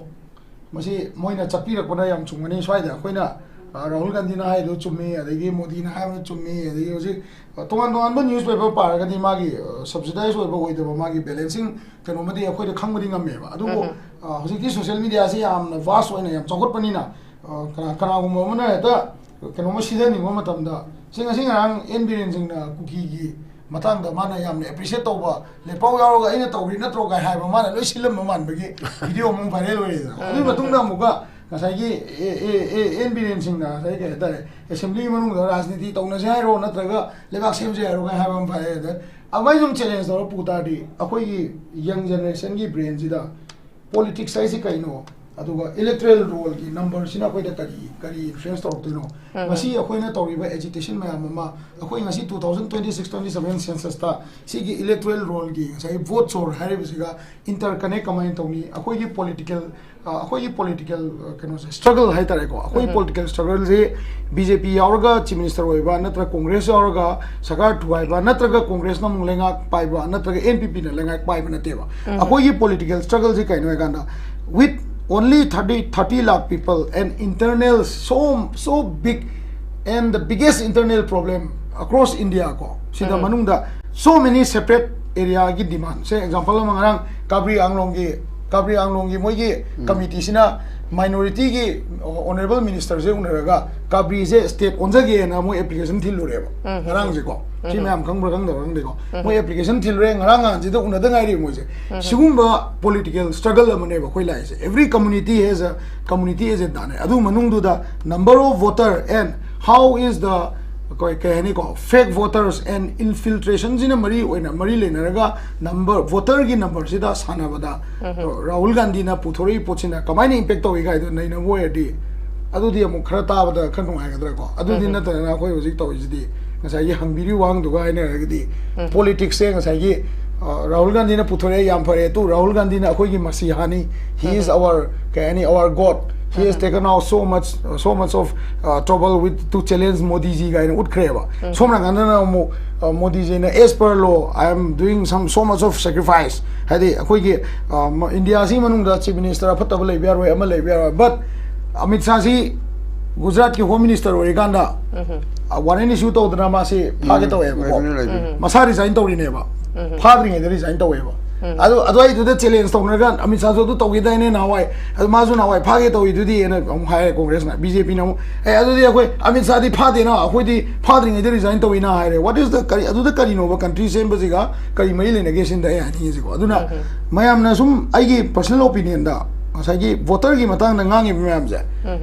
ꯃꯁꯤ ꯃꯣꯏꯅ ꯆꯠꯄꯤꯔꯛꯄꯅ ꯌꯥꯝ ꯆꯨꯝꯒꯅꯤ꯫ ꯁ꯭ꯋꯥꯏꯗ ꯑꯩꯈꯣꯏꯅ, ꯑ, ꯔꯥꯍꯨꯜ ꯒꯥꯟꯙꯤꯅ ꯍꯥꯏꯔꯤꯗꯣ ꯆꯨꯝꯃꯤ, ꯑꯗꯒꯤ ꯃꯣꯗꯤꯅ ꯍꯥꯏꯕꯗꯣ ꯆꯨꯝꯃꯤ, ꯑꯗꯒꯤ ꯍꯧꯖꯤꯛ, ꯑ, ꯇꯣꯉꯥꯟ ꯇꯣꯉꯥꯟꯕ ꯅ꯭ꯌꯨꯁ ꯄꯦꯄꯔ ꯄꯥꯔꯒꯗꯤ ꯃꯥꯒꯤ, ꯑ, ꯁꯕꯁꯤꯗꯥꯏꯁ ꯑꯣꯏꯕ ꯑꯣꯏꯗꯕ, ꯃꯥꯒꯤ ꯕꯦꯂꯦꯟꯁꯤꯡ ꯀꯩꯅꯣꯃꯗꯤ ꯑꯩꯈꯣꯏꯗ ꯈꯪꯕꯗꯤ ꯉꯝꯃꯦꯕ꯫ ꯑꯗꯨꯕꯨ, ꯑ, ꯍꯧꯖꯤꯛꯇꯤ ꯁꯣꯁꯤꯌꯦꯜ ꯃꯤꯗꯤꯌꯥꯁꯤ ꯌꯥꯝꯅ ꯚꯥꯁ ꯑꯣꯏꯅ ꯌꯥꯝ ꯆꯥꯎꯈꯠꯄꯅꯤꯅ, ꯑ, ꯀꯅꯥ-, ꯀꯅꯥꯒꯨꯝꯕ ꯑꯃꯅ ꯍꯦꯛꯇ ꯀꯩꯅꯣꯝꯃ ꯁꯤꯊꯅꯤꯡꯕ ꯃꯇꯝꯗ, ꯁꯤ ꯉꯁꯤ ꯉꯔꯥꯡ ꯑꯦꯟ ꯕꯤꯔꯦꯟ ꯁꯤꯡꯅ ꯀꯨꯀꯤꯒꯤ ꯃꯇꯥꯡꯗ ꯃꯥꯅ ꯌꯥꯝꯅ ꯑꯦꯄ꯭ꯔꯤꯁꯤꯌꯦꯠ ꯇꯧꯕ, ꯂꯦꯄꯥꯎ ꯌꯥꯎꯔꯒ ꯑꯩꯅ ꯇꯧꯔꯤ ꯅꯠꯇ꯭ꯔꯣ ꯀꯥꯏ ꯍꯥꯏꯕ ꯃꯥꯅ ꯂꯣꯏ ꯁꯤꯜꯂꯝꯕ ꯃꯥꯟꯕꯒꯤ ꯚꯤꯗꯤꯑꯣ ꯑꯃꯨꯛ ꯚꯥꯏꯔꯦꯜ ꯑꯣꯏꯔꯦꯗꯅ꯫ ꯑꯗꯨꯒꯤ ꯃꯇꯨꯡꯗ ꯑꯃꯨꯛꯀ ꯉꯁꯥꯏꯒꯤ ꯑꯦ ꯑꯦ ꯑꯦ ꯑꯦꯟ ꯕꯤꯔꯦꯟ ꯁꯤꯡꯅ ꯉꯁꯥꯏ ꯀꯩ ꯍꯥꯏꯇꯥꯔꯦ, ꯑꯦꯁꯦꯝꯕ꯭ꯂꯤꯒꯤ ꯃꯅꯨꯡꯗ ꯔꯥꯖꯅꯤꯇꯤ ꯇꯧꯅꯁꯦ ꯍꯥꯏꯔꯣ ꯅꯠꯇ꯭ꯔꯒ ꯂꯩꯕꯥꯛ ꯁꯦꯝꯁꯦ ꯍꯥꯏꯔꯣ ꯀꯥꯏ ꯍꯥꯏꯕ ꯑꯃ ꯚꯥꯏꯔꯦꯜ ꯑꯣꯏꯔꯦ꯫ ꯑꯗꯨꯃꯥꯏꯅ ꯁꯨꯝ ꯆꯦꯂꯦꯟꯖ ꯇꯧꯔ ꯄꯨ ꯇꯥꯔꯗꯤ ꯑꯩꯈꯣꯏꯒꯤ ꯌꯪ ꯖꯦꯅꯦꯔꯦꯁꯟꯒꯤ ꯕ꯭ꯔꯦꯟꯁꯤꯗ ꯄꯣꯂꯤꯇꯤꯛꯁ ꯍꯥꯏꯁꯤ ꯀꯩꯅꯣ, ꯑꯗꯨꯒ ꯏꯂꯦꯛꯇꯣꯔꯦꯜ ꯔꯣꯜꯒꯤ ꯅꯝꯕꯔꯁꯤꯅ ꯑꯩꯈꯣꯏꯗ ꯀꯔꯤ ꯀꯔꯤ ꯏꯟꯐ꯭ꯂꯨꯌꯦꯟꯁ ꯇꯧꯔꯛꯇꯣꯏꯅꯣ? ꯉꯁꯤ ꯑꯩꯈꯣꯏꯅ ꯇꯧꯔꯤꯕ ꯑꯦꯖꯤꯇꯦꯁꯟ ꯃꯌꯥꯝ ꯑꯃ, ꯑꯩꯈꯣꯏ ꯉꯁꯤ two thousand twenty six twenty seven censusꯇ ꯁꯤꯒꯤ ꯏꯂꯦꯛꯇꯣꯔꯦꯜ ꯔꯣꯜꯒꯤ ꯉꯁꯥꯏꯒꯤ ꯚꯣꯠ ꯆꯣꯔ ꯍꯥꯏꯔꯤꯕꯁꯤꯒ ꯏꯟꯇꯔꯀꯅꯦꯛ ꯀꯃꯥꯏꯅ ꯇꯧꯅꯤ? ꯑꯩꯈꯣꯏꯒꯤ ꯄꯣꯂꯤꯇꯤꯀꯦꯜ, ꯑꯩꯈꯣꯏꯒꯤ ꯄꯣꯂꯤꯇꯤꯀꯦꯜ ꯀꯩꯅꯣꯁꯦ, ꯁ꯭ꯇ꯭ꯔꯒꯜ ꯍꯥꯏꯇꯥꯔꯦꯀꯣ, ꯑꯩꯈꯣꯏꯒꯤ ꯄꯣꯂꯤꯇꯤꯀꯦꯜ ꯁ꯭ꯇ꯭ꯔꯒꯜꯁꯦ ꯕꯤ ꯖꯦ ꯄꯤ ꯌꯥꯎꯔꯒ ꯆꯤꯐ ꯃꯤꯅꯤꯁꯇꯔ ꯑꯣꯏꯕ, ꯅꯠꯇ꯭ꯔꯒ ꯀꯣꯡꯒ꯭ꯔꯦꯁ ꯌꯥꯎꯔꯒ ꯁꯔꯀꯥꯔ ꯊꯨꯒꯥꯏꯕ, ꯅꯠꯇ꯭ꯔꯒ ꯀꯣꯡꯒ꯭ꯔꯦꯁꯅ ꯑꯃꯨꯛ ꯂꯩꯉꯥꯛ ꯄꯥꯏꯕ, ꯅꯠꯇ꯭ꯔꯒ ꯑꯦꯟ ꯄꯤ ꯄꯤꯅ ꯂꯩꯉꯥꯛ ꯄꯥꯏꯕ ꯅꯠꯇꯦꯕ꯫ ꯑꯩꯈꯣꯏꯒꯤ ꯄꯣꯂꯤꯇꯤꯀꯦꯜ ꯁ꯭ꯇ꯭ꯔꯒꯜꯁꯤ ꯀꯩꯅꯣ ꯍꯥꯏꯀꯥꯟꯗ, with only thirty thirty lakh people and internal so so big and the biggest internal problem across India ꯀꯣ, ꯁꯤꯗ ꯃꯅꯨꯡꯗ so many separate areaꯒꯤ demand, ꯁꯦ ꯑꯦꯛꯖꯥꯝꯄꯜ ꯑꯃ, ꯉꯔꯥꯡ ꯀꯥꯕ꯭ꯔꯤ ꯑꯥꯡꯂꯣꯡꯒꯤ, ꯀꯥꯕ꯭ꯔꯤ ꯑꯥꯡꯂꯣꯡꯒꯤ ꯃꯣꯏꯒꯤ ꯀꯃꯤꯇꯤꯁꯤꯅ ꯃꯥꯏꯅꯣꯔꯤꯇꯤꯒꯤ ꯑꯣꯅꯔꯦꯕꯜ ꯃꯤꯅꯤꯁꯇꯔꯁꯦ ꯎꯅꯔꯒ ꯀꯥꯕ꯭ꯔꯤꯁꯦ ꯁ꯭ꯇꯦꯠ ꯑꯣꯟꯖꯒꯦꯅ ꯃꯣꯏ ꯑꯦꯄ꯭ꯂꯤꯀꯦꯁꯟ ꯊꯤꯜꯂꯨꯔꯦꯕ ꯉꯔꯥꯡꯁꯦꯀꯣ꯫ ꯁꯤ ꯃꯌꯥꯝ ꯈꯪꯕ꯭ꯔꯥ ꯈꯪꯗꯕ꯭ꯔꯥ ꯈꯪꯗꯦꯀꯣ, ꯃꯣꯏ ꯑꯦꯄ꯭ꯂꯤꯀꯦꯁꯟ ꯊꯤꯜꯂꯨꯔꯦ, ꯉꯔꯥꯡ ꯅꯍꯥꯟꯁꯤꯗ ꯎꯅꯗ ꯉꯥꯏꯔꯤ ꯃꯣꯏꯁꯦ꯫ ꯁꯤꯒꯨꯝꯕ ꯄꯣꯂꯤꯇꯤꯀꯦꯜ ꯁ꯭ꯇ꯭ꯔꯒꯜ ꯑꯃꯅꯦꯕ ꯑꯩꯈꯣꯏ ꯂꯥꯛꯏꯁꯦ꯫ Every community has a community agendaꯅꯦ꯫ ꯑꯗꯨ ꯃꯅꯨꯡꯗꯨꯗ number of voter and how is the, ꯑꯩꯈꯣꯏ ꯀꯩ ꯍꯥꯏꯅꯤꯀꯣ, fake voters and infiltrationꯁꯤꯅ ꯃꯔꯤ ꯑꯣꯏꯅ ꯃꯔꯤ ꯂꯩꯅꯔꯒ number, voterꯒꯤ numberꯁꯤꯗ ꯁꯥꯟꯅꯕꯗ ꯔꯥꯍꯨꯜ ꯒꯥꯟꯙꯤꯅ ꯄꯨꯊꯣꯔꯛꯏ ꯄꯣꯠꯁꯤꯅ ꯀꯃꯥꯏꯅ impact ꯇꯧꯏ ꯀꯥꯏꯗꯣ ꯅꯩꯅꯕ ꯑꯣꯏꯔꯗꯤ, ꯑꯗꯨꯗꯤ ꯑꯃꯨꯛ ꯈꯔ ꯇꯥꯕꯗ ꯈꯔ ꯅꯨꯡꯉꯥꯏꯒꯗ꯭ꯔꯥꯀꯣ꯫ ꯑꯗꯨꯗꯤ ꯅꯠꯇꯗꯅ ꯑꯩꯈꯣꯏ ꯍꯧꯖꯤꯛ ꯇꯧꯔꯤꯁꯤꯗꯤ ꯉꯁꯥꯏꯒꯤ ꯍꯪꯕꯤꯔꯤꯕ ꯋꯥꯍꯪꯗꯨꯒ ꯍꯥꯏꯅꯔꯒꯗꯤ ꯄꯣꯂꯤꯇꯤꯛꯁꯁꯦ ꯉꯁꯥꯏꯒꯤ, ꯑ, ꯔꯥꯍꯨꯜ ꯒꯥꯟꯙꯤꯅ ꯄꯨꯊꯣꯔꯛꯑꯦ, ꯌꯥꯝ ꯐꯔꯦ, ꯇꯨ ꯔꯥꯍꯨꯜ ꯒꯥꯟꯙꯤꯅ ꯑꯩꯈꯣꯏꯒꯤ ꯃꯁꯤꯍꯥꯅꯤ, he is our, ꯀꯩ ꯍꯥꯏꯅꯤ, our God, he has taken out so much, so much of, uh, trouble with to challenge ꯃꯣꯗꯤꯖꯤ ꯀꯥꯏꯅ ꯎꯠꯈ꯭ꯔꯦꯕ꯫ ꯁꯣꯝ ꯅꯥꯀꯟꯗꯅ ꯑꯃꯨꯛ, ꯑ, ꯃꯣꯗꯤꯖꯤꯅ as per law I am doing some so much of sacrifice, ꯍꯥꯏꯗꯤ ꯑꯩꯈꯣꯏꯒꯤ, ꯑ, ꯃ-, ꯏꯟꯗꯤꯌꯥꯁꯤ ꯃꯅꯨꯡꯗ ꯆꯤꯐ ꯃꯤꯅꯤꯁꯇꯔ ꯑꯐꯠꯇꯕ ꯂꯩꯕ ꯌꯥꯔꯣꯏ, ꯑꯃ ꯂꯩꯕ ꯌꯥꯔꯣꯏ, but ꯑꯃꯤꯠ ꯁꯥꯍꯁꯤ ꯒꯨꯖꯔꯥꯠꯀꯤ ꯍꯣꯝ ꯃꯤꯅꯤꯁꯇꯔ ꯑꯣꯏꯔꯤꯀꯥꯟꯗ, ꯑ, ꯋꯥꯔꯦꯟ ꯏꯁꯨ ꯇꯧꯗꯅ ꯃꯥꯁꯤ ꯐꯥꯒꯦ ꯇꯧꯋꯦꯕꯀꯣ꯫ ꯂꯩꯕꯅꯤ, ꯂꯩꯕꯅꯤ꯫ ꯃꯁꯥ ꯔꯤꯖꯥꯏꯟ ꯇꯧꯔꯤꯅꯦꯕ꯫ ꯐꯥꯗ꯭ꯔꯤꯉꯩꯗ ꯔꯤꯖꯥꯏꯟ ꯇꯧꯋꯦꯕ꯫ ꯑꯗꯨ ꯑꯗꯨꯋꯥꯏꯗꯨꯗ ꯆꯦꯂꯦꯟꯖ ꯇꯧꯅꯔꯒ ꯑꯃꯤꯠ ꯁꯥꯁꯨ ꯑꯗꯨ ꯇꯧꯈꯤꯗꯥꯏꯅꯦ ꯅꯍꯥꯟꯋꯥꯏ, ꯑꯗꯨ ꯃꯥꯁꯨ ꯅꯍꯥꯟꯋꯥꯏ ꯐꯥꯒꯦ ꯇꯧꯋꯤꯗꯨꯗꯤ ꯑꯅ ꯑꯃꯨꯛ ꯍꯥꯏꯔꯦ ꯀꯣꯡꯒ꯭ꯔꯦꯁꯅ꯫ ꯕꯤ ꯖꯦ ꯄꯤꯅ ꯑꯃꯨꯛ, "ꯑꯦ, ꯑꯗꯨꯗꯤ ꯑꯩꯈꯣꯏ ꯑꯃꯤꯠ ꯁꯥꯗꯤ ꯐꯥꯗꯦꯅ, ꯑꯩꯈꯣꯏꯗꯤ ꯐꯥꯗ꯭ꯔꯤꯉꯩꯗ ꯔꯤꯖꯥꯏꯟ ꯇꯧꯋꯤꯅ" ꯍꯥꯏꯔꯦ꯫ What is the, ꯀꯔꯤ, ꯑꯗꯨꯗ ꯀꯔꯤꯅꯣꯕ ꯀꯟꯇ꯭ꯔꯤ ꯁꯦꯝꯕꯁꯤꯒ ꯀꯔꯤ ꯃꯔꯤ ꯂꯩꯅꯒꯦ ꯁꯤꯅꯤꯗ ꯑꯩ ꯍꯥꯏꯅꯤꯡꯉꯤꯁꯤꯀꯣ꯫ ꯑꯗꯨꯅ ꯃꯌꯥꯝꯅ ꯁꯨꯝ, ꯑꯩꯒꯤ ꯄꯔꯁꯅꯦꯜ ꯑꯣꯄꯤꯅꯤꯌꯟꯗ ꯉꯁꯥꯏꯒꯤ ꯚꯣꯇꯔꯒꯤ ꯃꯇꯥꯡꯗ ꯉꯥꯡꯉꯤꯕ ꯃꯌꯥꯝꯁꯦ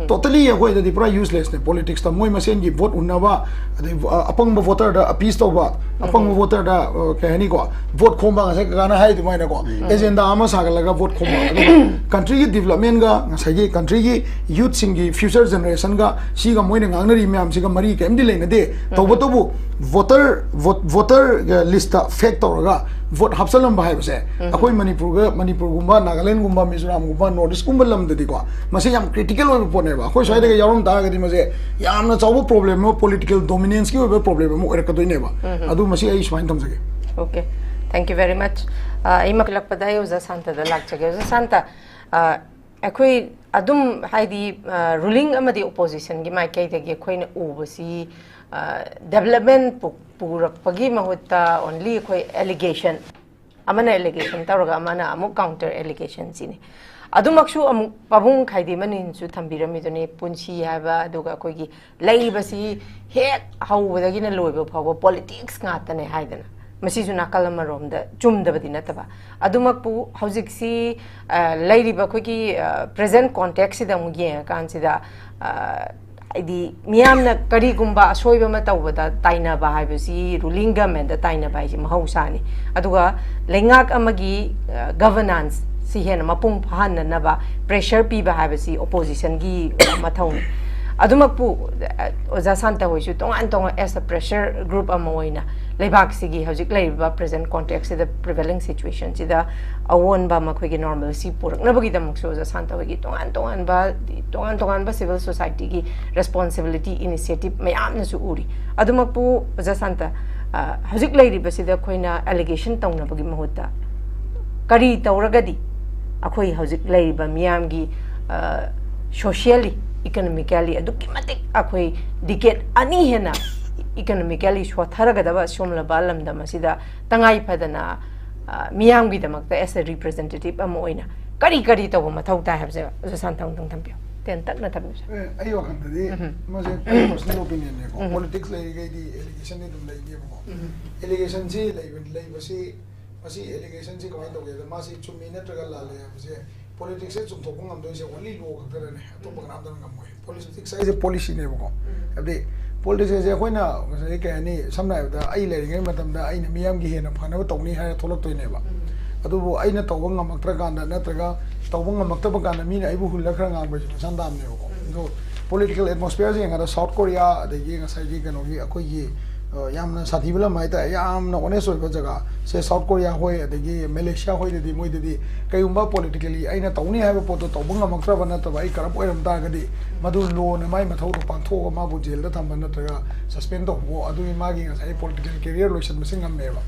ꯇꯣꯇꯂꯤ ꯑꯩꯈꯣꯏꯗꯗꯤ ꯄꯨꯔꯥ ꯌꯨꯁꯂꯦꯁꯅꯦ꯫ ꯄꯣꯂꯤꯇꯤꯛꯁꯇ ꯃꯣꯏ ꯃꯁꯦꯟꯒꯤ ꯚꯣꯠ ꯎꯟꯅꯕ, ꯑꯗꯩ ꯑ, ꯑꯄꯪꯕ ꯚꯣꯇꯔꯗ ꯑꯄꯤꯁ ꯇꯧꯕ, ꯑꯄꯪꯕ ꯚꯣꯇꯔꯗ, ꯑ, ꯀꯩ ꯍꯥꯏꯅꯤꯀꯣ, ꯚꯣꯠ ꯈꯣꯝꯕ, ꯉꯁꯥꯏ ꯀꯀꯥꯅ ꯍꯥꯏ ꯑꯗꯨꯃꯥꯏꯅꯀꯣ, ꯑꯦꯖꯦꯟꯗꯥ ꯑꯃ ꯁꯥꯒꯠꯂꯒ ꯚꯣꯠ ꯈꯣꯝꯕ꯫ ꯑꯗꯨꯒ ꯀꯟꯇ꯭ꯔꯤꯒꯤ ꯗꯤꯕꯂꯞꯃꯦꯟꯒ ꯉꯁꯥꯏꯒꯤ ꯀꯟꯇ꯭ꯔꯤꯒꯤ ꯌꯨꯠꯁꯤꯡꯒꯤ ꯐ꯭ꯌꯨꯆꯔ ꯖꯦꯅꯦꯔꯦꯁꯟꯒ ꯁꯤꯒ ꯃꯣꯏꯅ ꯉꯥꯡꯅꯔꯤ ꯃꯌꯥꯝꯁꯤꯒ ꯃꯔꯤ ꯀꯔꯤꯝꯇ ꯂꯩꯅꯗꯦ꯫ ꯇꯧꯕꯇꯕꯨ ꯚꯣꯇꯔ, ꯚꯣꯠ-, ꯚꯣꯇꯔ ꯂꯤꯁꯇ ꯐꯦꯛ ꯇꯧꯔꯒ ꯚꯣꯠ ꯍꯥꯞꯆꯜꯂꯝꯕ ꯍꯥꯏꯕꯁꯦ ꯑꯩꯈꯣꯏ ꯃꯅꯤꯄꯨꯔꯒ, ꯃꯅꯤꯄꯨꯔꯒꯨꯝꯕ, ꯅꯥꯒꯥꯂꯦꯟꯒꯨꯝꯕ, ꯃꯤꯖꯣꯔꯥꯝꯒꯨꯝꯕ, ꯅꯣꯔꯠ ꯏꯁꯀꯨꯝꯕ ꯂꯝꯗꯗꯤꯀꯣ ꯃꯁꯤ ꯌꯥꯝ ꯀ꯭ꯔꯤꯇꯤꯀꯦꯜ ꯑꯣꯏꯕ ꯄꯣꯠꯅꯦꯕ꯫ ꯑꯩꯈꯣꯏ ꯁ꯭ꯋꯥꯏꯗꯒ ꯌꯥꯎꯔꯝ ꯇꯥꯔꯒꯗꯤ ꯃꯁꯦ ꯌꯥꯝꯅ ꯆꯥꯎꯕ ꯄ꯭ꯔꯣꯕ꯭ꯂꯦꯝ ꯑꯃ, ꯄꯣꯂꯤꯇꯤꯀꯦꯜ ꯗꯣꯃꯤꯅꯦꯟꯁꯀꯤ ꯑꯣꯏꯕ ꯄ꯭ꯔꯣꯕ꯭ꯂꯦꯝ ꯑꯃ ꯑꯣꯏꯔꯛꯀꯗꯣꯏꯅꯦꯕ꯫ ꯑꯗꯨ ꯃꯁꯤ ꯑꯩ ꯁꯨꯃꯥꯏꯅ ꯊꯝꯖꯒꯦ꯫ Okay, thank you very much. ꯑ, ꯑꯩ ꯃꯛꯂꯛꯄꯗ ꯑꯩ ꯑꯣꯖꯥ ꯁꯥꯟꯇꯗ ꯂꯥꯛꯆꯒꯦ꯫ ꯑꯣꯖꯥ ꯁꯥꯟꯇ, ꯑ, ꯑꯩꯈꯣꯏ ꯑꯗꯨꯝ ꯍꯥꯏꯗꯤ, ꯑ, ꯔꯨꯂꯤꯡ ꯑꯃꯗꯤ ꯑꯣꯄꯣꯖꯤꯁꯟꯒꯤ ꯃꯥꯏꯀꯩꯗꯒꯤ ꯑꯩꯈꯣꯏꯅ ꯎꯕꯁꯤ, ꯑ, ꯗꯦꯕꯂꯞꯃꯦꯟ ꯄꯨ-, ꯄꯨꯔꯛꯄꯒꯤ ꯃꯍꯨꯠꯇ ꯑꯣꯟꯂꯤ ꯑꯩꯈꯣꯏ ꯑꯦꯂꯤꯒꯦꯁꯟ, ꯑꯃꯅ ꯑꯦꯂꯤꯒꯦꯁꯟ ꯇꯧꯔꯒ ꯑꯃꯅ ꯑꯃꯨꯛ ꯀꯥꯎꯟꯇꯔ ꯑꯦꯂꯤꯒꯦꯁꯟ ꯁꯤꯅꯤ꯫ ꯑꯗꯨꯃꯛꯁꯨ ꯑꯃꯨꯛ ꯄꯥꯕꯨꯡ ꯈꯥꯏꯗꯤꯃꯅꯤꯅꯁꯨ ꯊꯝꯕꯤꯔꯝꯃꯤꯗꯨꯅꯤ, ꯄꯨꯟꯁꯤ ꯍꯥꯏꯕ, ꯑꯗꯨꯒ ꯑꯩꯈꯣꯏꯒꯤ ꯂꯩꯔꯤꯕꯁꯤ ꯍꯦꯛ ꯍꯧꯕꯗꯒꯤꯅ ꯂꯣꯏꯕ ꯐꯥꯎꯕ ꯄꯣꯂꯤꯇꯤꯛꯁ ꯉꯥꯛꯇꯅꯦ ꯍꯥꯏꯗꯅ꯫ ꯃꯁꯤꯁꯨ ꯅꯥꯀꯜ ꯑꯃꯔꯣꯝꯗ ꯆꯨꯝꯗꯕꯗꯤ ꯅꯠꯇꯕ꯫ ꯑꯗꯨꯃꯛꯄꯨ ꯍꯧꯖꯤꯛꯁꯤ, ꯑ, ꯂꯩꯔꯤꯕ ꯑꯩꯈꯣꯏꯒꯤ, ꯑ, ꯄ꯭ꯔꯦꯖꯦꯟ ꯀꯣꯟꯇꯦꯛꯁꯁꯤꯗ ꯑꯃꯨꯛ ꯌꯦꯡꯉꯀꯥꯟꯁꯤꯗ, ꯑ, ꯍꯥꯏꯗꯤ ꯃꯤꯌꯥꯝꯅ ꯀꯔꯤꯒꯨꯝꯕ ꯑꯁꯣꯏꯕ ꯑꯃ ꯇꯧꯕꯗ ꯇꯥꯏꯅꯕ ꯍꯥꯏꯕꯁꯤ, ꯔꯨꯂꯤꯡ ꯒꯚꯔꯟꯃꯦꯟꯗ ꯇꯥꯏꯅꯕ ꯍꯥꯏꯁꯤ ꯃꯍꯧꯁꯥꯅꯤ꯫ ꯑꯗꯨꯒ ꯂꯩꯉꯥꯛ ꯑꯃꯒꯤ, ꯑ, ꯒꯚꯔꯅꯥꯟꯁ ꯁꯤ ꯍꯦꯟꯅ ꯃꯄꯨꯡ ꯐꯥꯍꯟꯅꯅꯕ ꯄ꯭ꯔꯦꯁꯔ ꯄꯤꯕ ꯍꯥꯏꯕꯁꯤ ꯑꯣꯄꯣꯖꯤꯁꯟꯒꯤ ꯃꯊꯧꯅꯤ꯫ ꯑꯗꯨꯃꯛꯄꯨ, ꯑ, ꯑꯣꯖꯥ ꯁꯥꯟꯇ ꯍꯣꯏꯁꯨ ꯇꯣꯉꯥꯟ ꯇꯣꯉꯥꯟ, as a pressure group ꯑꯃ ꯑꯣꯏꯅ ꯂꯩꯕꯥꯛꯁꯤꯒꯤ ꯍꯧꯖꯤꯛ ꯂꯩꯔꯤꯕ ꯄ꯭ꯔꯦꯖꯦꯟ ꯀꯣꯟꯇꯦꯛꯁꯁꯤꯗ, ꯄ꯭ꯔꯤꯚꯦꯂꯤꯡ ꯁꯤꯆꯨꯋꯦꯁꯟꯁꯤꯗ ꯑꯑꯣꯟꯕ ꯃꯈꯣꯏꯒꯤ ꯅꯣꯔꯃꯦꯜꯁꯤ ꯄꯨꯔꯛꯅꯕꯒꯤꯗꯃꯛꯁꯨ ꯑꯣꯖꯥ ꯁꯥꯟꯇ ꯍꯣꯏꯒꯤ ꯇꯣꯉꯥꯟ ꯇꯣꯉꯥꯟꯕ, ꯇꯣꯉꯥꯟ ꯇꯣꯉꯥꯟꯕ ꯁꯤꯚꯤꯜ ꯁꯣꯁꯥꯏꯇꯤꯒꯤ ꯔꯦꯁꯄꯣꯟꯁꯤꯕꯤꯂꯤꯇꯤ, ꯏꯅꯤꯁꯤꯌꯦꯇꯤꯚ ꯃꯌꯥꯝꯅꯁꯨ ꯎꯔꯤ꯫ ꯑꯗꯨꯃꯛꯄꯨ ꯑꯣꯖꯥ ꯁꯥꯟꯇ, ꯑ, ꯍꯧꯖꯤꯛ ꯂꯩꯔꯤꯕꯁꯤꯗ ꯑꯩꯈꯣꯏꯅ ꯑꯦꯂꯤꯒꯦꯁꯟ ꯇꯧꯅꯕꯒꯤ ꯃꯍꯨꯠꯇ ꯀꯔꯤ ꯇꯧꯔꯒꯗꯤ ꯑꯩꯈꯣꯏ ꯍꯧꯖꯤꯛ ꯂꯩꯔꯤꯕ ꯃꯤꯌꯥꯝꯒꯤ, ꯑ, ꯁꯣꯁꯤꯌꯦꯜꯂꯤ, ꯏꯀꯣꯅꯣꯃꯤꯀꯦꯜꯂꯤ ꯑꯗꯨꯛꯀꯤ ꯃꯇꯤꯛ ꯑꯩꯈꯣꯏ ꯗꯤꯀꯦꯠ ꯑꯅꯤ ꯍꯦꯟꯅ ꯏꯀꯣꯅꯣꯃꯤꯀꯦꯜꯂꯤ ꯁꯣꯠꯊꯔꯒꯗꯕ ꯁꯤꯒꯨꯝꯂꯕ ꯂꯝꯗꯝ ꯑꯁꯤꯗ ꯇꯉꯥꯏ ꯐꯗꯅ ꯑ, ꯃꯤꯌꯥꯝꯒꯤꯗꯃꯛꯇ as a representative ꯑꯃ ꯑꯣꯏꯅ ꯀꯔꯤ ꯀꯔꯤ ꯇꯧꯕ ꯃꯊꯧ ꯇꯥꯏ ꯍꯥꯏꯕꯁꯦ ꯑꯣꯖꯥ ꯁꯥꯟꯇꯧꯅ ꯑꯗꯨꯝ ꯊꯝꯕꯤꯌꯨ, ꯇꯦꯟꯇꯛꯅ ꯊꯝꯕꯤꯌꯨ꯫ ꯑꯦ, ꯑꯩ ꯋꯥꯈꯜꯗꯗꯤ ꯎꯝ꯫ ꯃꯁꯦ ꯑꯩ personal opinion ꯅꯦꯀꯣ꯫ ꯎꯝ꯫ Politics ꯂꯩꯔꯤꯈꯩꯗꯤ allegation ꯗꯤ ꯑꯗꯨꯝ ꯂꯩꯅꯦꯕꯀꯣ꯫ ꯎꯝ꯫ Allegation ꯁꯤ ꯂꯩꯕ-, ꯂꯩꯕꯁꯤ, ꯃꯁꯤ allegation ꯁꯤ ꯀꯃꯥꯏꯅ ꯇꯧꯒꯦꯗ, ꯃꯥꯁꯤ ꯆꯨꯝꯃꯤ ꯅꯠꯇ꯭ꯔꯒ ꯂꯥꯜꯂꯦ ꯍꯥꯏꯕꯁꯦ politics ꯁꯦ ꯆꯨꯝꯊꯣꯛꯄ ꯉꯝꯗꯣꯏꯁꯦ only law ꯈꯛꯇꯅꯅꯦ, ꯑꯇꯣꯞꯄ ꯀꯅꯥꯝꯇꯅ ꯉꯝꯃꯣꯏ꯫ Politics ꯍꯥꯏꯁꯦ policy ꯅꯦꯕꯀꯣ꯫ ꯎꯝ꯫ ꯍꯥꯏꯕꯗꯤ politics ꯍꯥꯏꯁꯦ ꯑꯩꯈꯣꯏꯅ ꯉꯁꯥꯏ ꯀꯩ ꯍꯥꯏꯅꯤ, ꯁꯝꯅ ꯍꯥꯏꯔꯕꯗ ꯑꯩ ꯂꯩꯔꯤꯉꯩ ꯃꯇꯝꯗ ꯑꯩꯅ ꯃꯤꯌꯥꯝꯒꯤ ꯍꯦꯟꯅ ꯐꯅꯕ ꯇꯧꯅꯤ ꯍꯥꯏꯔ ꯊꯣꯛꯂꯛꯇꯣꯏꯅꯦꯕ꯫ ꯎꯝ꯫ ꯑꯗꯨꯕꯨ ꯑꯩꯅ ꯇꯧꯕ ꯉꯝꯃꯛꯇ꯭ꯔꯀꯥꯟꯗ ꯅꯠꯇ꯭ꯔꯒ ꯇꯧꯕ ꯉꯝꯃꯛꯇꯕ ꯀꯥꯟꯗ ꯃꯤꯅ ꯑꯩꯕꯨ ꯍꯨꯜꯂ ꯈꯔ ꯉꯥꯡꯕꯁꯦ ꯃꯁꯥꯟ ꯇꯥꯕꯅꯦꯕꯀꯣ꯫ ꯎꯝ꯫ ꯑꯗꯣ political atmosphere ꯁꯦ ꯌꯦꯡꯉꯗ South Korea ꯑꯗꯒꯤ ꯉꯁꯥꯏꯒꯤ ꯀꯩꯅꯣꯒꯤ ꯑꯩꯈꯣꯏꯒꯤ, ꯑ, ꯌꯥꯝꯅ ꯁꯥꯊꯤꯕ ꯂꯝ ꯍꯥꯏꯇꯥꯔꯦ, ꯌꯥꯝꯅ honest ꯑꯣꯏꯕ ꯖꯒꯥ ꯁꯦ South Korea ꯍꯣꯏ ꯑꯗꯒꯤ Malaysia ꯍꯣꯏꯗꯗꯤ ꯃꯣꯏꯗꯗꯤ ꯀꯩꯒꯨꯝꯕ politically ꯑꯩꯅ ꯇꯧꯅꯤ ꯍꯥꯏꯕ ꯄꯣꯠꯇꯣ ꯇꯧꯕ ꯉꯝꯃꯛꯇ꯭ꯔꯕ ꯅꯠꯇꯕ ꯑꯩ corrupt ꯑꯣꯏꯔꯝ ꯇꯥꯔꯒꯗꯤ ꯃꯗꯨ law ꯅ ꯃꯥꯏ ꯃꯊꯧꯗꯣ ꯄꯥꯡꯊꯣꯛꯑꯒ ꯃꯥꯕꯨ jail ꯗ ꯊꯝꯕ ꯅꯠꯇ꯭ꯔꯒ suspend ꯇꯧꯕ, ꯑꯗꯨꯒꯤ ꯃꯥꯒꯤ ꯉꯁꯥꯏ political career ꯂꯣꯏꯁꯤꯟꯕꯁꯤ ꯉꯝꯃꯦꯕ꯫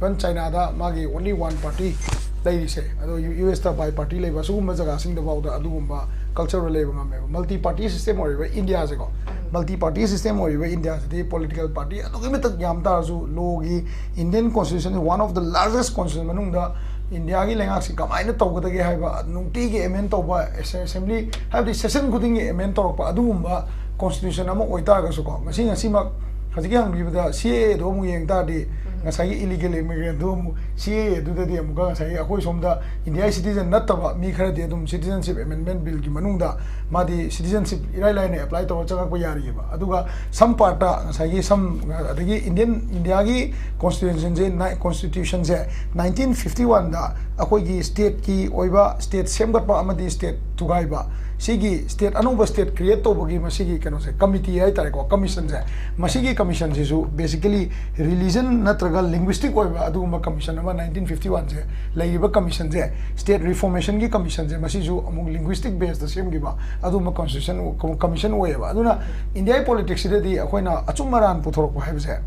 Even China ꯗ ꯃꯥꯒꯤ only one party ꯂꯩꯔꯤꯁꯦ, ꯑꯗꯣ ꯌꯨ ꯑꯦꯁ ꯇ bi party ꯂꯩꯕ ꯁꯤꯒꯨꯝꯕ ꯖꯒꯥꯁꯤꯡꯗ ꯐꯥꯎꯗ ꯑꯗꯨꯒꯨꯝꯕ culture ꯗ ꯂꯩꯕ ꯉꯝꯃꯦꯕ꯫ Multi party system ꯑꯣꯏꯔꯤꯕ ꯏꯟꯗꯤꯌꯥꯁꯦꯀꯣ, multi party system ꯑꯣꯏꯔꯤꯕ ꯏꯟꯗꯤꯌꯥꯁꯤꯗꯤ political party ꯑꯗꯨꯛꯀꯤ ꯃꯇꯤꯛ ꯌꯥꯝ ꯇꯥꯔꯁꯨ law ꯒꯤ Indian constitution one of the largest constitution ꯃꯅꯨꯡꯗ ꯏꯟꯗꯤꯌꯥꯒꯤ ꯂꯩꯉꯥꯛꯁꯤ ꯀꯃꯥꯏꯅ ꯇꯧꯒꯗꯒꯦ ꯍꯥꯏꯕ ꯅꯨꯡꯇꯤꯒꯤ amend ꯇꯧꯕ, assembly ꯍꯥꯏꯕꯗꯤ session ꯈꯨꯗꯤꯡꯒꯤ amend ꯇꯧꯔꯛꯄ ꯑꯗꯨꯒꯨꯝꯕ constitution ꯑꯃ ꯑꯣꯏꯇꯥꯔꯒꯁꯨꯀꯣ, ꯉꯁꯤ ꯉꯁꯤꯃꯛ ꯍꯧꯖꯤꯛꯀꯤ ꯍꯪꯕꯤꯕꯗ C A A ꯗꯣ ꯑꯃꯨꯛ ꯌꯦꯡ ꯇꯥꯔꯗꯤ ꯉꯁꯥꯏꯒꯤ illegal immigrant ꯗꯣ ꯑꯃꯨꯛ C A A ꯗꯨꯗꯗꯤ ꯑꯃꯨꯛꯀ ꯉꯁꯥꯏꯒꯤ ꯑꯩꯈꯣꯏ ꯁꯣꯝꯗ ꯏꯟꯗꯤꯌꯥꯒꯤ citizen ꯅꯠꯇꯕ ꯃꯤ ꯈꯔꯗꯤ ꯑꯗꯨꯝ Citizenship Amendment Bill ꯒꯤ ꯃꯅꯨꯡꯗ ꯃꯥꯗꯤ citizenship ꯏꯔꯥꯏ ꯂꯥꯏꯅ apply ꯇꯧꯔ ꯆꯪꯉꯛꯄ ꯌꯥꯔꯤꯑꯕ꯫ ꯑꯗꯨꯒ some part ꯉꯁꯥꯏꯒꯤ some ꯑꯗꯒꯤ Indian, ꯏꯟꯗꯤꯌꯥꯒꯤ constitution ꯁꯦ, constitution ꯁꯦ nineteen fifty one ꯗ ꯑꯩꯈꯣꯏꯒꯤ state ꯀꯤ ꯑꯣꯏꯕ, state ꯁꯦꯝꯒꯠꯄ ꯑꯃꯗꯤ state ꯊꯨꯒꯥꯏꯕ, ꯁꯤꯒꯤ state, ꯑꯅꯧꯕ state create ꯇꯧꯕꯒꯤ ꯃꯁꯤꯒꯤ ꯀꯩꯅꯣꯁꯦ, committee ꯍꯥꯏꯇꯥꯔꯦꯀꯣ, commission ꯁꯦ, ꯃꯁꯤꯒꯤ commission ꯁꯤꯁꯨ basically religion ꯅꯠꯇ꯭ꯔꯒ linguistic ꯑꯣꯏꯕ ꯑꯗꯨꯒꯨꯝꯕ commission ꯑꯃ nineteen fifty one ꯁꯦ, ꯂꯩꯔꯤꯕ commission ꯁꯦ, state reformation ꯒꯤ commission ꯁꯦ, ꯃꯁꯤꯁꯨ ꯑꯃꯨꯛ linguistic base ꯇ ꯁꯦꯝꯈꯤꯕ ꯑꯗꯨꯒꯨꯝꯕ constitution, commission ꯑꯣꯏꯌꯦꯕ꯫ ꯑꯗꯨꯅ ꯏꯟꯗꯤꯌꯥꯒꯤ politics ꯁꯤꯗꯗꯤ ꯑꯩꯈꯣꯏꯅ ꯑꯆꯨꯝ ꯑꯔꯥꯟ ꯄꯨꯊꯣꯔꯛꯄ ꯍꯥꯏꯕꯁꯦ,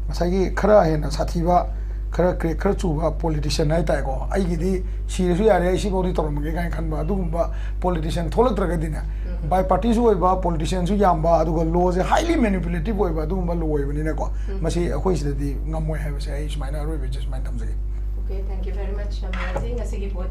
ꯉꯁꯥꯏꯒꯤ ꯈꯔ ꯍꯦꯟꯅ ꯁꯥꯊꯤꯕ, ꯈꯔ crack ꯈꯔ ꯆꯨꯕ politician ꯍꯥꯏꯇꯥꯔꯦꯀꯣ, ꯑꯩꯒꯤꯗꯤ ꯁꯤꯔꯁꯨ ꯌꯥꯔꯦ, ꯑꯩ ꯁꯤꯐꯥꯎꯗꯤ ꯇꯧꯔꯝꯃꯒꯦ ꯀꯥꯏꯅ ꯈꯟꯕ ꯑꯗꯨꯒꯨꯝꯕ politician ꯊꯣꯛꯂꯛꯇ꯭ꯔꯒꯗꯤꯅꯦ, bi party ꯁꯨ ꯑꯣꯏꯕ, politician ꯁꯨ ꯌꯥꯝꯕ, ꯑꯗꯨꯒ law ꯁꯦ highly manipulative ꯑꯣꯏꯕ ꯑꯗꯨꯒꯨꯝꯕ law ꯑꯣꯏꯕꯅꯤꯅꯀꯣ, ꯃꯁꯤ ꯑꯩꯈꯣꯏ ꯁꯤꯗꯗꯤ ꯉꯝꯃꯣꯏ ꯍꯥꯏꯕꯁꯦ ꯑꯩ ꯁꯨꯃꯥꯏꯅ ꯑꯔꯣꯏꯕꯁꯦ ꯁꯨꯃꯥꯏꯅ ꯊꯝꯖꯒꯦ꯫ Okay, thank you very much, ꯃꯦꯝꯁꯤ꯫ ꯉꯁꯤꯒꯤ ꯚꯣꯠ